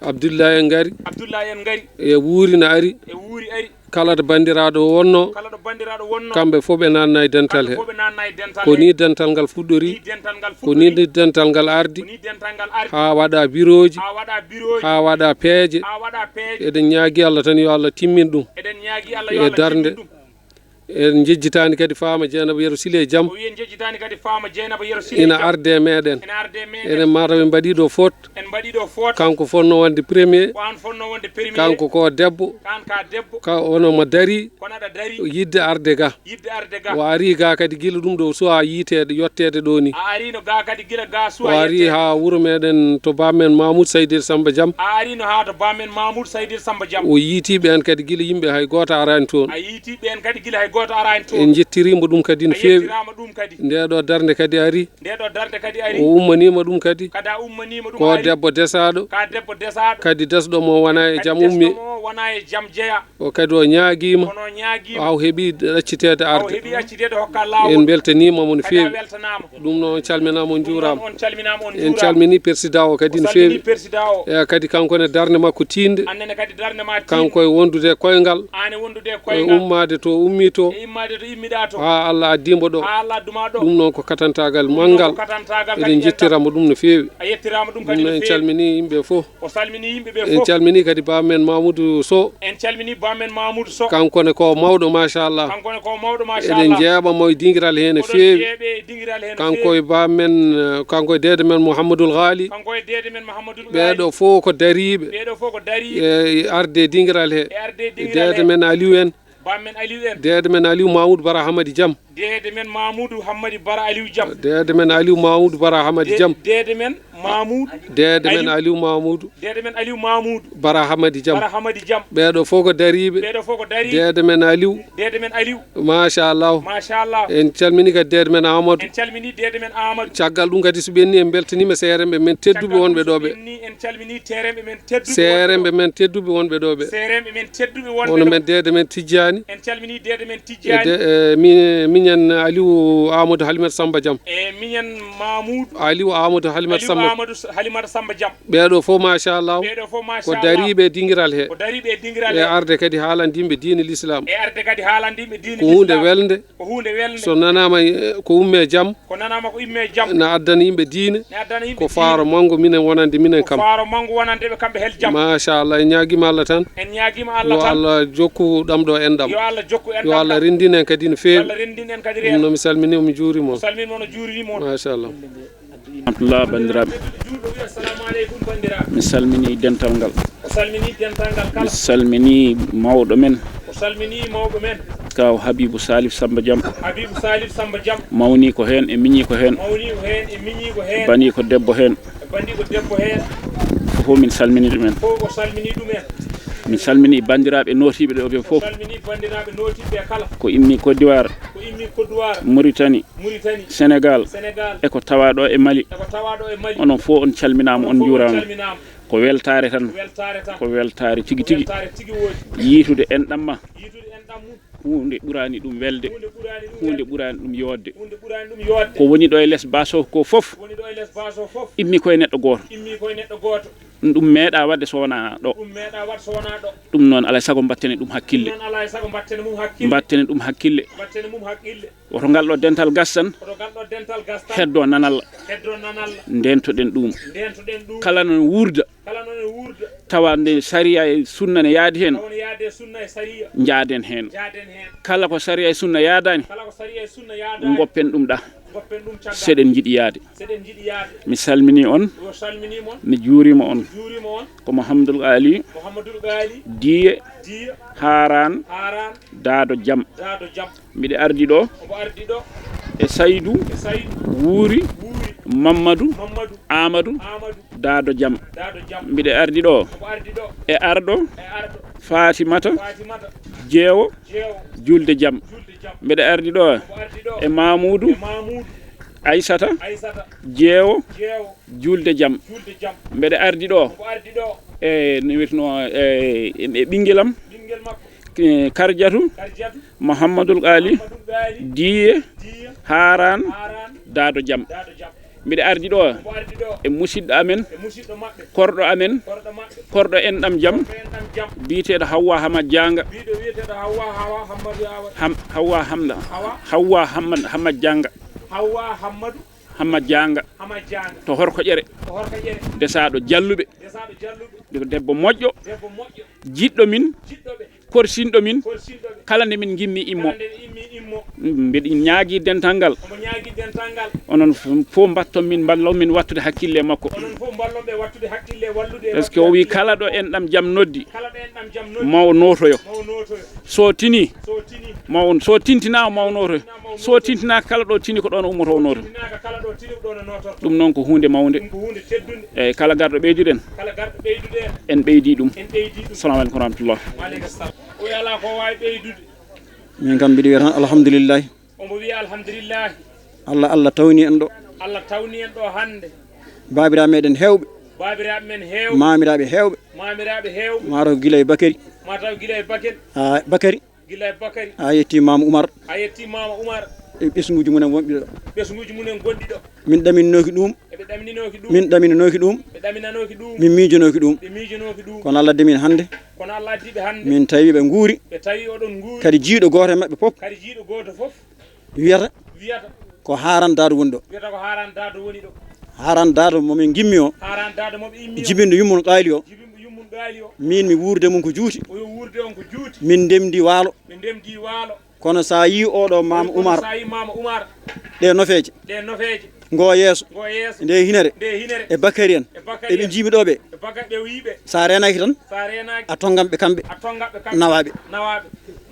Abdullahi en ngari. Abdullahi en ngari. E wuuri na ari. E wuuri ari. Kala to banndiraaɗo wonnoo, Kala ɗo banndiraaɗo wonnoo. Kamɓe fof ɓe naatna e dental Kamɓe he. Fof ɓe naatna e dental Ko he. Ni dental ngal fuɗɗori. Ni dental ngal Ko ni fuɗɗori. Dental ngal ardi. Ko ni dental ngal ardi. Haa waɗa birooji. Haa waɗa birooji. Haa waɗa peeje. Haa waɗa peeje. Eɗen ñaagi Allah tan yo Allah timmin ɗum. Eɗen ñaagi Allah yo E Allah darnde. Timmin ɗum. En njejjitaani kadi Faama Jeenaba Yero Siley Jam. O wiyi en njejjitaani kadi Faama Jeenaba Yero Siley Ina Jam. Arde e meɗen. Ina arde e meɗen. Enen mataw en mbaɗii ɗo fot. En mbaɗii ɗo fot. Kanko fotnoo wonde premier. Ko aan fotnoo wonde premier. Kanko ko debbo. Kaan ka debbo. Ka ono mo darii. Kono aɗa darii. Yiɗde arde ga. Yiɗde arde ga. O arii ga kadi gila ɗum ɗo suwaa yiiteede, yotteede ɗo ni. A ariino ga kadi gila ga O suwaa arii yetteede. Haa wuro meɗen to bammen Mamoudou Saydel Samba Jam. A ariino haa to bammen Mamoudou Saydel Samba Jam. O yiitii ɓeen kadi gila yimɓe hay gooto araani toon. A yiitii ɓeen kadi gila hay gooto araani toon. En njettirii mo ɗum kadi no A feewi. Yettiraama ɗum kadi. Ndee ɗo darnde kadi ari. Nde ɗo darnde kadi ari. O ummaniima ɗum kadi. Kadi a ummaniima ɗum Ko ari. Debbo desaaɗo. Ka debbo desaaɗo. Kadi desɗo mo wonaa e Kadi jam desɗo ummi. Mo wonaa e jam jeya. O kadi o ñaagiima. Kono o ñaagiima. Haa o heɓi ɗacciteede Haa o arde. Heɓi acciteede hokka laawol. En mbeltaniima mo no Kadi a feewi. Weltanaama. Ɗum noon on calminaama on Ɗum noon njuuraama. On calminaama on En njuuraama. Calminii persidaa o kadi O no salminii feewi. Persidaa o. E kadi kanko ne darnde makko tiiɗnde. Aan nene kadi darnde ma tiiɗnde. Kanko e wondude e koyngal. Aan e wondude e E koyngal. Ummaade to ummii to. E immaade to immiɗaa to. Haa Allah addi mo ɗo. Haa Allah addu ma ɗo. Ɗum noon ko katantaagal Ɗum noon manngal. Ko katantaagal Eɗen kadi njettiramo ɗum no feewi. A yettiraama ɗum Ɗum kadi no noon en feewi. Calminii yimɓe fof. O salminii yimɓe ɓe En fof. Calminii kadi bammen Mamoudou Sow. En calminii bammen Mamoudou Sow. Kanko ne ko mawɗo machallah. Kanko ne ko mawɗo machallah. Eɗen jeeɓa mo e dingiral he no Oɗon feewi. Jeeɓe e dingiral he no Kanko feewi. E bammen, eh, kanko e deede men Mouhamadoul Ghali. Kanko e deede men Mouhamadoul Ghali. Ɓeeɗo fof ko dariiɓe. Ɓeeɗo fof ko dariiɓe. E arde e dingiral he. E arde e dingiral he. Deede men Aliou en. Bammen Aliou en. Deede men Aliou Mamoudou Bara Hamadi Jam. Deede men Mamoudou Hammadi Bara Aliou Jam. Deede men Aliou Mamoudou Bara Hamadi De- Jam. Deede men Mamoudou Deede men Aliou. Aliou Mamoudou Deede men Aliou Mamoudou Bara Hamadi Jam. Bara Hamadi Jam. Ɓeeɗo fof ko dariiɓe. Ɓeeɗo fof ko dariiɓe. Deede men Aliou. Deede men Aliou. Machallah. Machallah. En calminii kadi deede men Amadou. En calminii deede men Amadou. Caggal ɗum kadi so ɓenni en mbeltaniima seeremɓe men tedduɓe Caggal wonɓe ɗum ɗo so ɓe. Ɓenni en calminii teeremɓe men tedduɓe Seeremɓe wonɓe. Men tedduɓe wonɓe ɗo ɓe. Seeremɓe men tedduɓe wonɓe Hono ɗo. Men deede men Tijjaani. En calminii deede men E Tijjaani. de-, eh, mi-, miñen Aliou Amadou Halimata Samba Jam. E miñen Mamoudou. Aliou Amadou Halimata Aliou Samba. Amadou S- Halimata Samba Jam. Ɓeeɗo fof machallah. Ɓeeɗo fof Ko machallah. Dariiɓe e dingiral he. Ko dariiɓe e dingiral E he. Arde kadi haalande yimɓe diine l'islam. E arde kadi haalande yimɓe diine Ko huunde l'islam. Welde. Ko huunde welde. So nanaama eh, ko umme jam. Ko nanaama ko imme jam. Na addana yimɓe diine. Ne addana yimɓe Ko diine. Faaro manngo minen wonande minen Ko kam. Faaro manngo wonande ɓe kamɓe hel jam. Machallah en ñaagiima Allah tan. En ñaagiima Allah Yo tan. Allah jokku ɗam ɗo enɗam. Yo Allah jokku en Yo ɗam Allah ɗam. Renndin en kadi no Yo feewi. Allah renndin en kadi Ɗum reedo. No mi salminii on mi juuriima on. Salmin mono juuriima on. Machallah. Rahmatullah banndiraaɓe. Juulɗo wi assalamu aleykum banndiraaɓe. Mi salminii dental ngal. O salminii dental ngal Mi kala. Salminii mawɗo men. O salminii mawɓe men. Kaw Habibou Salif Samba Jam. Habibou Salif Samba Jam. Mawni ko heen e miñi ko heen. Mawni ko heen e miñi ko heen. Bani ko debbo heen. Bandi ko debbo heen. Fof min salmini ɗumen. Fof o salminii ɗum en. Min salmini banndiraaɓe nootiiɓe ɗo ɓe O fof. Salminii banndiraaɓe nootiiɓe kala. Ko immi Côte d'Ivoire. Ko immi Côte d'Ivoire. Mauritanie. Mauritanie. Sénégal. Sénégal. E ko tawaa ɗo e Mali. E ko tawaa ɗo e Mali. Onon fof on calminaama, on Fof on njuuraama. Calminaama. Ko weltaare tan. Weltaare tan. Ko weltaare tigi tigi. Weltaare tigi woodi. Yiitude enɗam ma. Yiitude enɗam mum. Huunde ɓuraani ɗum welde. Huunde ɓuraani ɗum Huunde welde. Ɓuraani ɗum yoodde. Huunde ɓuraani ɗum yoodde. Ko woni ɗo e les bas o ko fof. Woni ɗo e les bas o fof. Immi koye neɗɗo gooto. Immi koye neɗɗo gooto. Ɗum meeɗa waɗde so wonaa ɗo. Ɗum meeɗa waɗ so wonaa ɗo. Ɗum noon alaa e sago mbattene ɗum hakkille. Ɗum noon alaa e sago mbattene mum hakkille. Mbattene ɗum hakkille. Mbattene mum hakkille. Woto ngal ɗo dental gas tan. Woto ngal ɗo dental gas tan. Heddo nanal. Heddo nanal. Ndentoɗen ɗum. Ndentoɗen ɗum. Kala no wuurda. Kala no wuurda. Tawa nde sariya e sunna ne yaadi heen. Tawa ne yaadi e sunna e sariya. Njaaden heen. Njaaden heen. Kala ko sariya e sunna yaadaani. Kala ko sariya e sunna yaadaani. Ngoppen ɗum ɗa. Seɗen njiɗi yaade. Seɗen njiɗi yaade. Mi salminii on. Yo salminii mon. Mi juuriima on. Juuriima on. Ko Mouhamadoul Ghali. Mouhamadoul Ghali. Diye. Diye. Haaraan. Haaraan. Daado Jam. Daado Jam. Miɗo ardi ɗo. Omo ardi ɗo. E Saydu. E Saydu. Wuuri. Wuuri. Mammadu. Mammadu. Aamadu. Aamadu. Daado Jam. Daado Jam. Miɗo ardi ɗo. Omo ardi ɗo. E arɗo. E arɗo. Faatimata. Faatimata. Jeewo. Jeewo. Julde Jam. Julde Jam. Miɗo ardi ɗo. Omo ardi ɗo. E Mamuudu. E Mamuudu. Aysata. Aysata. Jeewo. Jeewo. Julde Jam. Julde Jam. Mbeɗa ardi ɗo. Omo ardi ɗo. E, no wiyeteno, e, e ɓinngel am. Ɓinngel makko. E, Karjatu. Karjatu. Mouhamadoul Ghali. Mouhamadoul Ghali. Diye. Diye. Haaraan. Haaraan. Daado Jam. Daado Jam. Mbiɗa ardi ɗo. Omo ardi ɗo. E musidɗo amen. E musidɗo maɓɓe. Korɗo amen. Korɗo maɓɓe. Korɗo enɗam Jam. Korɗo enɗam Jam. Biyeteeɗo Hawwa Hamad Jaanga. Biyeteeɗo Hawwa, Hawa, Hammadu Awa. Ham-, Hawwa Hamda. Hawa. Hawwa Hamad, Hamad Jaanga. Hawwa Hammadu. Hamad Jaanga. Hamad Jaanga. To Horko Ƴere. To Horko Ƴere. Desaaɗo Jalluɓe. Desaaɗo Jalluɓe. Ko debbo moƴƴo. Debbo moƴƴo. Jiɗɗo min. Jiɗɗo ɓe. Korsinɗo min. Korsinɗo ɓe. Kala nde min ngimmi immo. Kala nde ɓe immi immo. Mbeɗa ñaagi dental ngal. Omo ñaagi dental ngal. Onon f-, fof mbatton min, mballon min wattude hakkille e makko. Onon fof mballon ɓe wattude hakkille e wallude e Parce que o wi wattude hakkille kala ɗo enɗam Jam noddi. Kala ɗo enɗam Jam noddi. Ma o nootoyo. Ma o nootoyo. So tini. So tini. Ma on, so tintinaama ma o nootoyo. So tintinaaka kala ɗo tini ko ɗoon o ummoto o nootoyo. Tintinaaka kala ɗo tini ko ɗoon o nootorto. Ɗum noon ko huunde mawnde. Ɗum ko huunde teddunde. Eeyi, kala garɗo ɓeyduɗen. Kala garɗo ɓeyduɗen. En ɓeydii ɗum. En ɓeydii ɗum. Salamu aleykum wa rahmatullah. Wa aleykum salam. O yalaa ko waawi ɓeydude. Min kam mbiɗo wiya tan alhamdulillahi. Omo wiya alhamdulillahi. Allah, Allah tawni en ɗo. Allah tawni en ɗo hannde. Baabiraaɓe meɗen heewɓe. Baabiraaɓe men heewɓe. Maamiraaɓe heewɓe. Maamiraaɓe heewɓe. Mataw gila e Bakari. Mataw gila e Bakari. Haa Bakari. Gila e Bakari. Haa yetti Maama Umar. Haa yetti Maama Umar. E ɓesnguuji mumen wonɓe ɗo. Ɓesnguuji mumen gonɗi ɗo. Min ɗaminooki ɗum. Eɓe ɗamininooki ɗum. Min ɗaminooki ɗum. Ɓe ɗaminanooki ɗum. Min miijonooki ɗum. Ɓe miijonooki ɗum. Kono Allah addi min hannde. Kono Allah addi ɓe hannde. Min tawi ɓe nguuri. Ɓe tawi oɗon nguuri. Kadi jiiɗo gooto e maɓɓe fof. Kadi jiiɗo gooto fof. Wiyata. Wiyata. Ko Haaraan Daado woni ɗo. Wiyata ko Haaraan Daado woni ɗo. Haaraan Daado mo min ngimmi o. Haaraan Daado mo ɓe immi o. Jibinɗo yummum Ghali o. Jibinɗo yummum Ghali o. Min mi wuurde mum ko juuti. O yo wuurde on ko juuti. Min ndemdi waalo. Ɓe ndemdi waalo. Kono so a yii oɗo Maama Umar, so a yii Maama Umar, ɗe nofeeje, ɗe nofeeje, ngo yeeso, ngo yeeso, nde hinere, nde hinere, e Bakari en, e Bakari en, eɓe njiimi ɗo ɓe. E Bakari ɓe o yii ɓe. So a reenaaki tan, so a reenaaki, a tonngan ɓe kamɓe, a tonngan ɓe kamɓe, nawaaɓe. Nawaaɓe.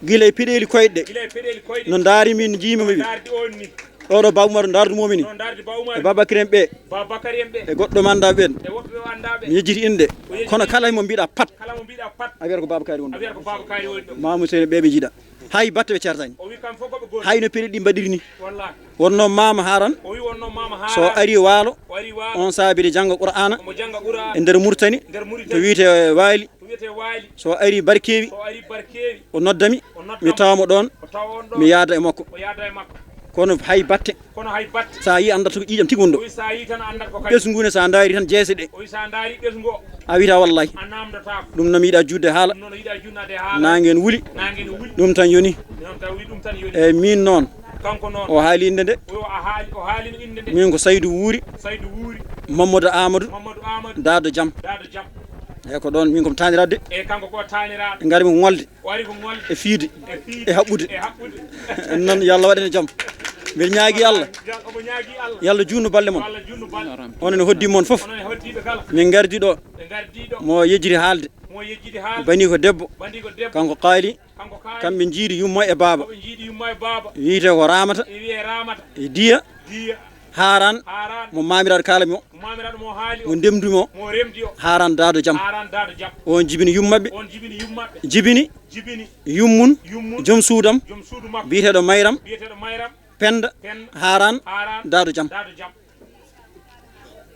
Gila e peɗeeli koyɗe ɗe. Gila e peɗeeli koyɗe. No ndaari min njiimi ɓe. Ndaardi on ni. Oɗo Ba Umar ndaardumomi ni. No ndaardi Ba Umar. E Ba Bakari en ɓe. Ba Bakari en ɓe. E goɗɗo manda ɓen. E woɓɓe o anndaa ɓe. Mi yejjiti innde. O yejjiti. Kono kala mo mbiɗa pat. Kala mo mbiɗa pat. A wiyata ko Baaba Kaari woni ɗo. A wiyata ko Baaba Kaari woni ɗo. Maamu Seyni ɓe ɓe jiɗa. Hay batte ɓe certani. O wi kam fof ko ɓe goonɗi. Hay no peɗe ɗi mbaɗiri ni. Wallahi. Wonno Maama Haaraan. O wi wonno Maama Haaraan. So ari waalo. O ari waalo. On saabiri jannga Qur'aana. Omo jannga Qur'aana. E nder Murtani. Nder Murtani. To wiyete Waali. Ko wiyetee Waali. So ari Barkeewi, so ari Barkeewi, o noddami, o noddama, mi tawa mo ɗoon, o tawa on ɗoon, mi yaada e makko. O yaada e makko. Kono hay batte. Kono hay batte. So a yii, anndat ko ƴiiƴam tigi woni ɗo. O wi so a yii tan, anndat ko kañum. Ɓesngu ne, so a ndaari tan, jeese ɗe. O wi so a ndaari ɓesngu o. A wiyata wallahi. A naamndotaako. Ɗum noon mi yiɗa juutde haala. Ɗum noon o yiɗa juutnaade haala. Naange en wuli. Naange en wuli. Ɗum tan yoni. Ɗum tan wi-, ɗum tan yoni. Eeyi, miin noon. Kanko noon. O haali innde nde. O, a haali, o haalino innde nde. Miin ko Saydu Wuuri. Saydu Wuuri. Mamadou Amadou. Mamadou Amadou. Daado Jam. Daado Jam. Eeyi, ko ɗoon, miin ko mi taaniraaɗo de. Eeyi, kanko ko taaniraaɗo. Ngarmi ko ŋolde. O ari ko ŋolde. E fiyde. E fiyde. E haɓɓude. E haɓɓude. Noon, yo Allah waɗ en jam. Mbiɗa ñaagii Allah. Jam, omo ñaagii Allah. Yo Allah juutnu balɗe mon. Yo Allah juutnu balɗe. Onon e hoɗdiiɓe mon fof. Onon e hoɗdiiɓe kala. Min ngardi ɗo. Ɓe ngardi ɗo. Mo yejjiti haalde. Mo yejjiti haalde. Banii ko debbo. Banii ko debbo. Kanko Kaali. Kanko Kaali. Kamɓe njiidi yumma e baaba. Kamɓe njiidi yumma e baaba. Wiyetee ko Raamata. E wiyee Raamata. E Diya. Diya. Haaraan. Haaraan. Mo maamiraaɗo kaalami o. Mo maamiraaɗo mo haali o. Mo ndemdumi o. Mo remdi o. Haaraan Daado Jam. Haaraan Daado Jam. On jibini yummaɓɓe. On jibini yummaɓɓe. Jibini. Jibini. Yummun. Yummun. Joom suudam. Joom suudu makko. Biyeteeɗo Mayram. Biyeteeɗo Mayram. Penda. Penda. Haaraan. Haaraan. Daado Jam. Daado Jam.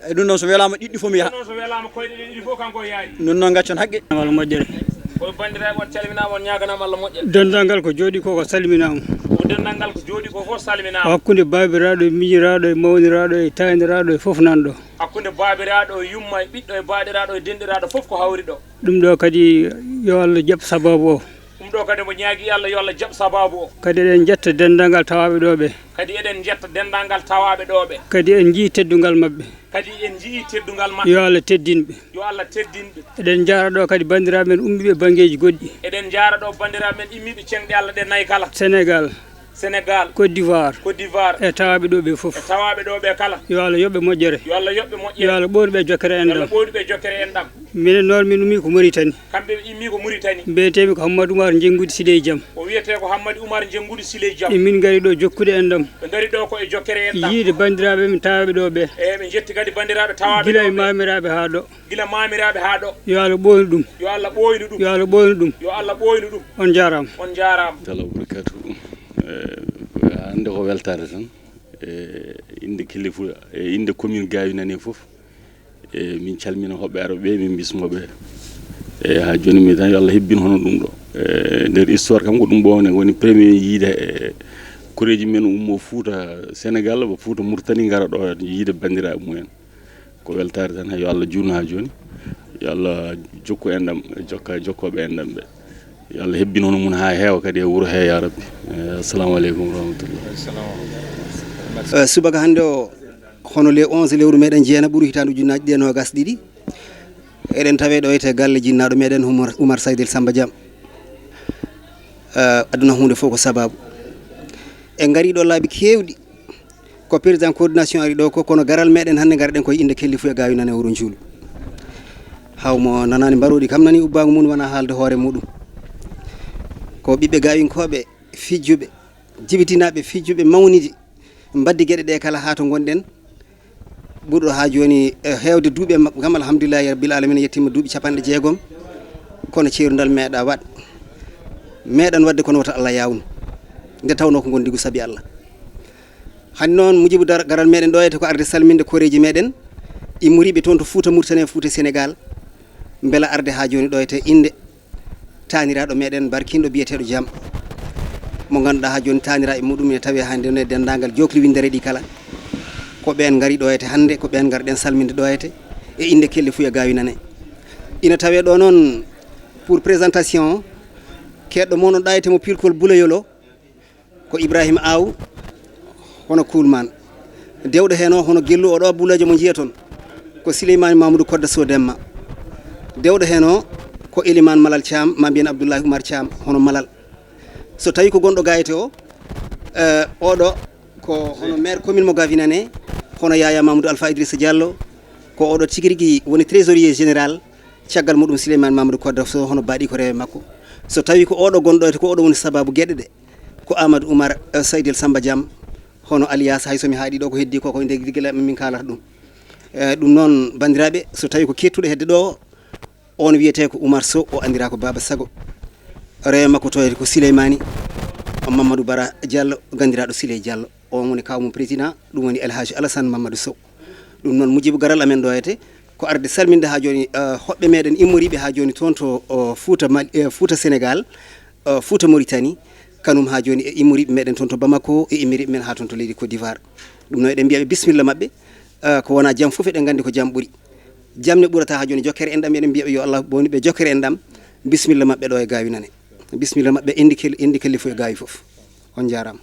Eyi, ɗum ɗoon so welaama ɗiɗɗi fof mi yaha. Ɗum ɗoon so welaama koyɗe ɗe ɗiɗi fof kanko o yaari. Ɗum noon ngaccon haqqe. Amal moƴƴere. Ko banndiraaɓe on calminaama, on ñaaganaama Allah moƴƴere. Denndaangal ko jooɗii ko, ko salminaama. Ko denndaangal ko jooɗii ko fof salminaama. Hakkunde baabiraaɗo e miñiraaɗo e mawniraaɗo e taaniraaɗo e fof nan ɗo. Hakkunde baabiraaɗo e yumma e ɓiɗɗo e baaɗiraaɗo e denɗiraaɗo fof ko hawri ɗo. Ɗum ɗo kadi yo Allah jaɓ sabaabu o. Ɗum ɗo kadi mo ñaagii Allah yo Allah jaɓ sabaabu o. Kadi eɗen njetta denndaangal tawaaɓe ɗo ɓe. Kadi eɗen njetta denndaangal tawaaɓe ɗo ɓe. Kadi en njii teddungal maɓɓe. Kadi en njii teddungal maɓɓe. Yo Allah teddin ɓe. Yo Allah teddin ɓe. Eɗen njaara ɗo kadi banndiraaɓe men ummiiɓe banngeeji goɗɗi. Eɗen njaara ɗo banndiraaɓe men immiiɓe ceŋɗe Allah ɗe nayi kala. Senegaal. Sénégal, Côte d'Ivoire, Côte d'Ivoire, e tawaaɓe ɗo ɓe fof. E tawaaɓe ɗo ɓe kala. Yo Allah yoɓ ɓe moƴƴere. Yo Allah yoɓ ɓe moƴƴere. Yo Allah ɓooynu ɓe jokkere enɗam. Yo Allah ɓooynu ɓe jokkere enɗam. Minen noon, min ummi ko Mauritanie. Kamɓe ɓe immi ko Mauritanie. Mbiyetee-mi ko Hammadi Oumar Njennguudi Siley Jam. O wiyetee ko Hammadi Oumar Njennguudi Siley Jam. E min ngari ɗo jokkude enɗam. Ɓe ngari ɗo ko e jokkere enɗam. Yiide banndiraaɓe men tawaaɓe ɗo ɓe. E ɓe njetti kadi banndiraaɓe tawaaɓe gila e ɗo ɓe. Maamiraaɓe haa ɗo. Gila maamiraaɓe haa ɗo. Yo Allah ɓooynu ɗum. Yo Allah ɓooynu ɗum. Yo Allah ɓooynu ɗum. Yo Allah ɓooynu ɗum. On njaaraama. On njaaraama. Taala barakaatu. Eh, hannde ko weltaare tan. Eh, innde kilifu, eh, innde commune Gaawi Nane fof. Eh, min calmina hoɓɓe arɓe ɓe, min bismo ɓe. Eh, haa jooni mi tan yo Allah hebbin hono ɗum ɗo. Eh, nder histoire kam ko ɗum ɗo woni, woni premier yiide, eh, koreeji men ummo Fuuta Sénégal, ba Fuuta Mauritanie ngara ɗo yiide banndiraaɓe mumen. Ko weltaare tan, yo Allah juutnu haa jooni. Yo Allah jokku enɗam, jokka jokkooɓe enɗam ɓe. Yo Allah hebbin hono mum haa heewa kadi e wuro he, ya Rabbi. Eh, assalamu aleykum wa rahmatullah. Eh, subaka hannde o, hono le onze lewru meɗen jeena ɓuru hitaande ujunnaaji ɗiɗi e noogas ɗiɗi. Eɗen tawe ɗo e galle jinnaaɗo meɗen Oumar, Oumar Saydel Samba Diam. Eh, aduna huunde fof ko sababu. En ngari ɗo laabi keewɗi. Ko président coordination ari ɗo ko, kono garal meɗen hannde ngarɗen koye innde kellifu e Gaawi Nane e wuro Njuulu. Haw mo nanaani mbaroɗi kam nani ubbaango mum wona haalde hoore muɗum. Ko ɓiɓɓe Gaawinkooɓe, fijjuɓe, jibitinaaɓe, fijjuɓe mawnidi, mbaddi geɗe ɗe kala haa to ngonɗen. Ɓurɗo haa jooni, eh, heewde duuɓi e maɓɓe kam, alhamdulillahi rabbil alamina, yettima duuɓi capanɗe jeegom. Kono ceerundal meeɗa waɗ. Meeɗan waɗde kono wota Allah yaawnu. Nde tawnoo ko ngonɗi ko sabi Allah. Hannde noon, mujibu dar-, garal meɗen ɗo e to ko arde salminde koreeji meɗen, immoriiɓe toon to Fuuta Mauritanie, Fuuta Sénégal, mbela arde haa jooni ɗo e to innde taaniraaɗo meɗen barkiiɗo biyeteeɗo Jam, mo ngannduɗaa haa jooni taaniraaɓe muɗum ina tawee hannde noon e denndaangal jookli winndere ɗi kala. Ko ɓeen ngari ɗo e to hannde, ko ɓeen ngarɗen salminde ɗo e to e innde kellifu e Gaawi Nane. Ina tawee ɗo noon, pour présentation, keɗɗo mon o ɗo e to mo pirkol buloyol o, ko Ibrahima Aw, hono Kuulmaan. Dewɗo heen o, hono Gellu, o ɗo Buleejo mo njiyaton, ko Sileymaani Mamadou Kodda Sow Demma. Dewɗo heen o, ko Elimaan Malal Caam, maa mbiyen Abdoulahi Oumar Caam, hono Malal. So tawi ko gonɗo Gayte o, eh, oɗo ko hono maire commune mo Gaawi Nane, hono Yaya Mamadou Alpha Idrissa Diallo, ko oɗo tigi rigi woni trésorier général, caggal muɗum Sileymaani Mamadou Kodda Sow, hono baaɗi ko rewe makko. So tawi ko oɗo gonɗo e to ko oɗo woni sababu geɗe ɗe, ko Amadou Oumar, eh, Saydel Samba Diam, hono alias, hay so mi haaɗi ɗo ko heddi ko, ko nder gila min kaalata ɗum. Eh, ɗum noon, banndiraaɓe, so tawi ko kettuɗo hedde ɗo, on wiyetee ko Oumar Sow, o anndiraa ko Baaba Sago. Rewe makko to ko Sileymaani, Mamadou Bara Diallo, ganndiraaɗo Siley Diallo. On woni kaaw mum président, ɗum woni El Hadj Alassane Mamadou Sow. Ɗum noon, mujibu garal amen ɗo e to, ko arde salminde haa jooni, eh, hoɓɓe meɗen immoriiɓe haa jooni toon to, o, Fuuta Mali, eh, Fuuta Sénégal, eh, Fuuta Mauritanie, kanum haa jooni e immoriiɓe meɗen toon to Bamako, e immoriiɓe men haa toon to leydi Côte d'Ivoire. Ɗum noon eɗen mbiya ɓe bisimilla maɓɓe, eh, ko wona jam fof eɗen nganndi ko jam ɓuri. Jam ne ɓurata haa jooni jokkere enɗam, eɗen mbiya ɓe yo Allah ɓooynu ɓe jokkere enɗam, bisimilla maɓɓe ɗo e Gaawi Nane. Bisimilla maɓɓe indi kel-, indi kellifu e Gaawi fof. On njaaraama.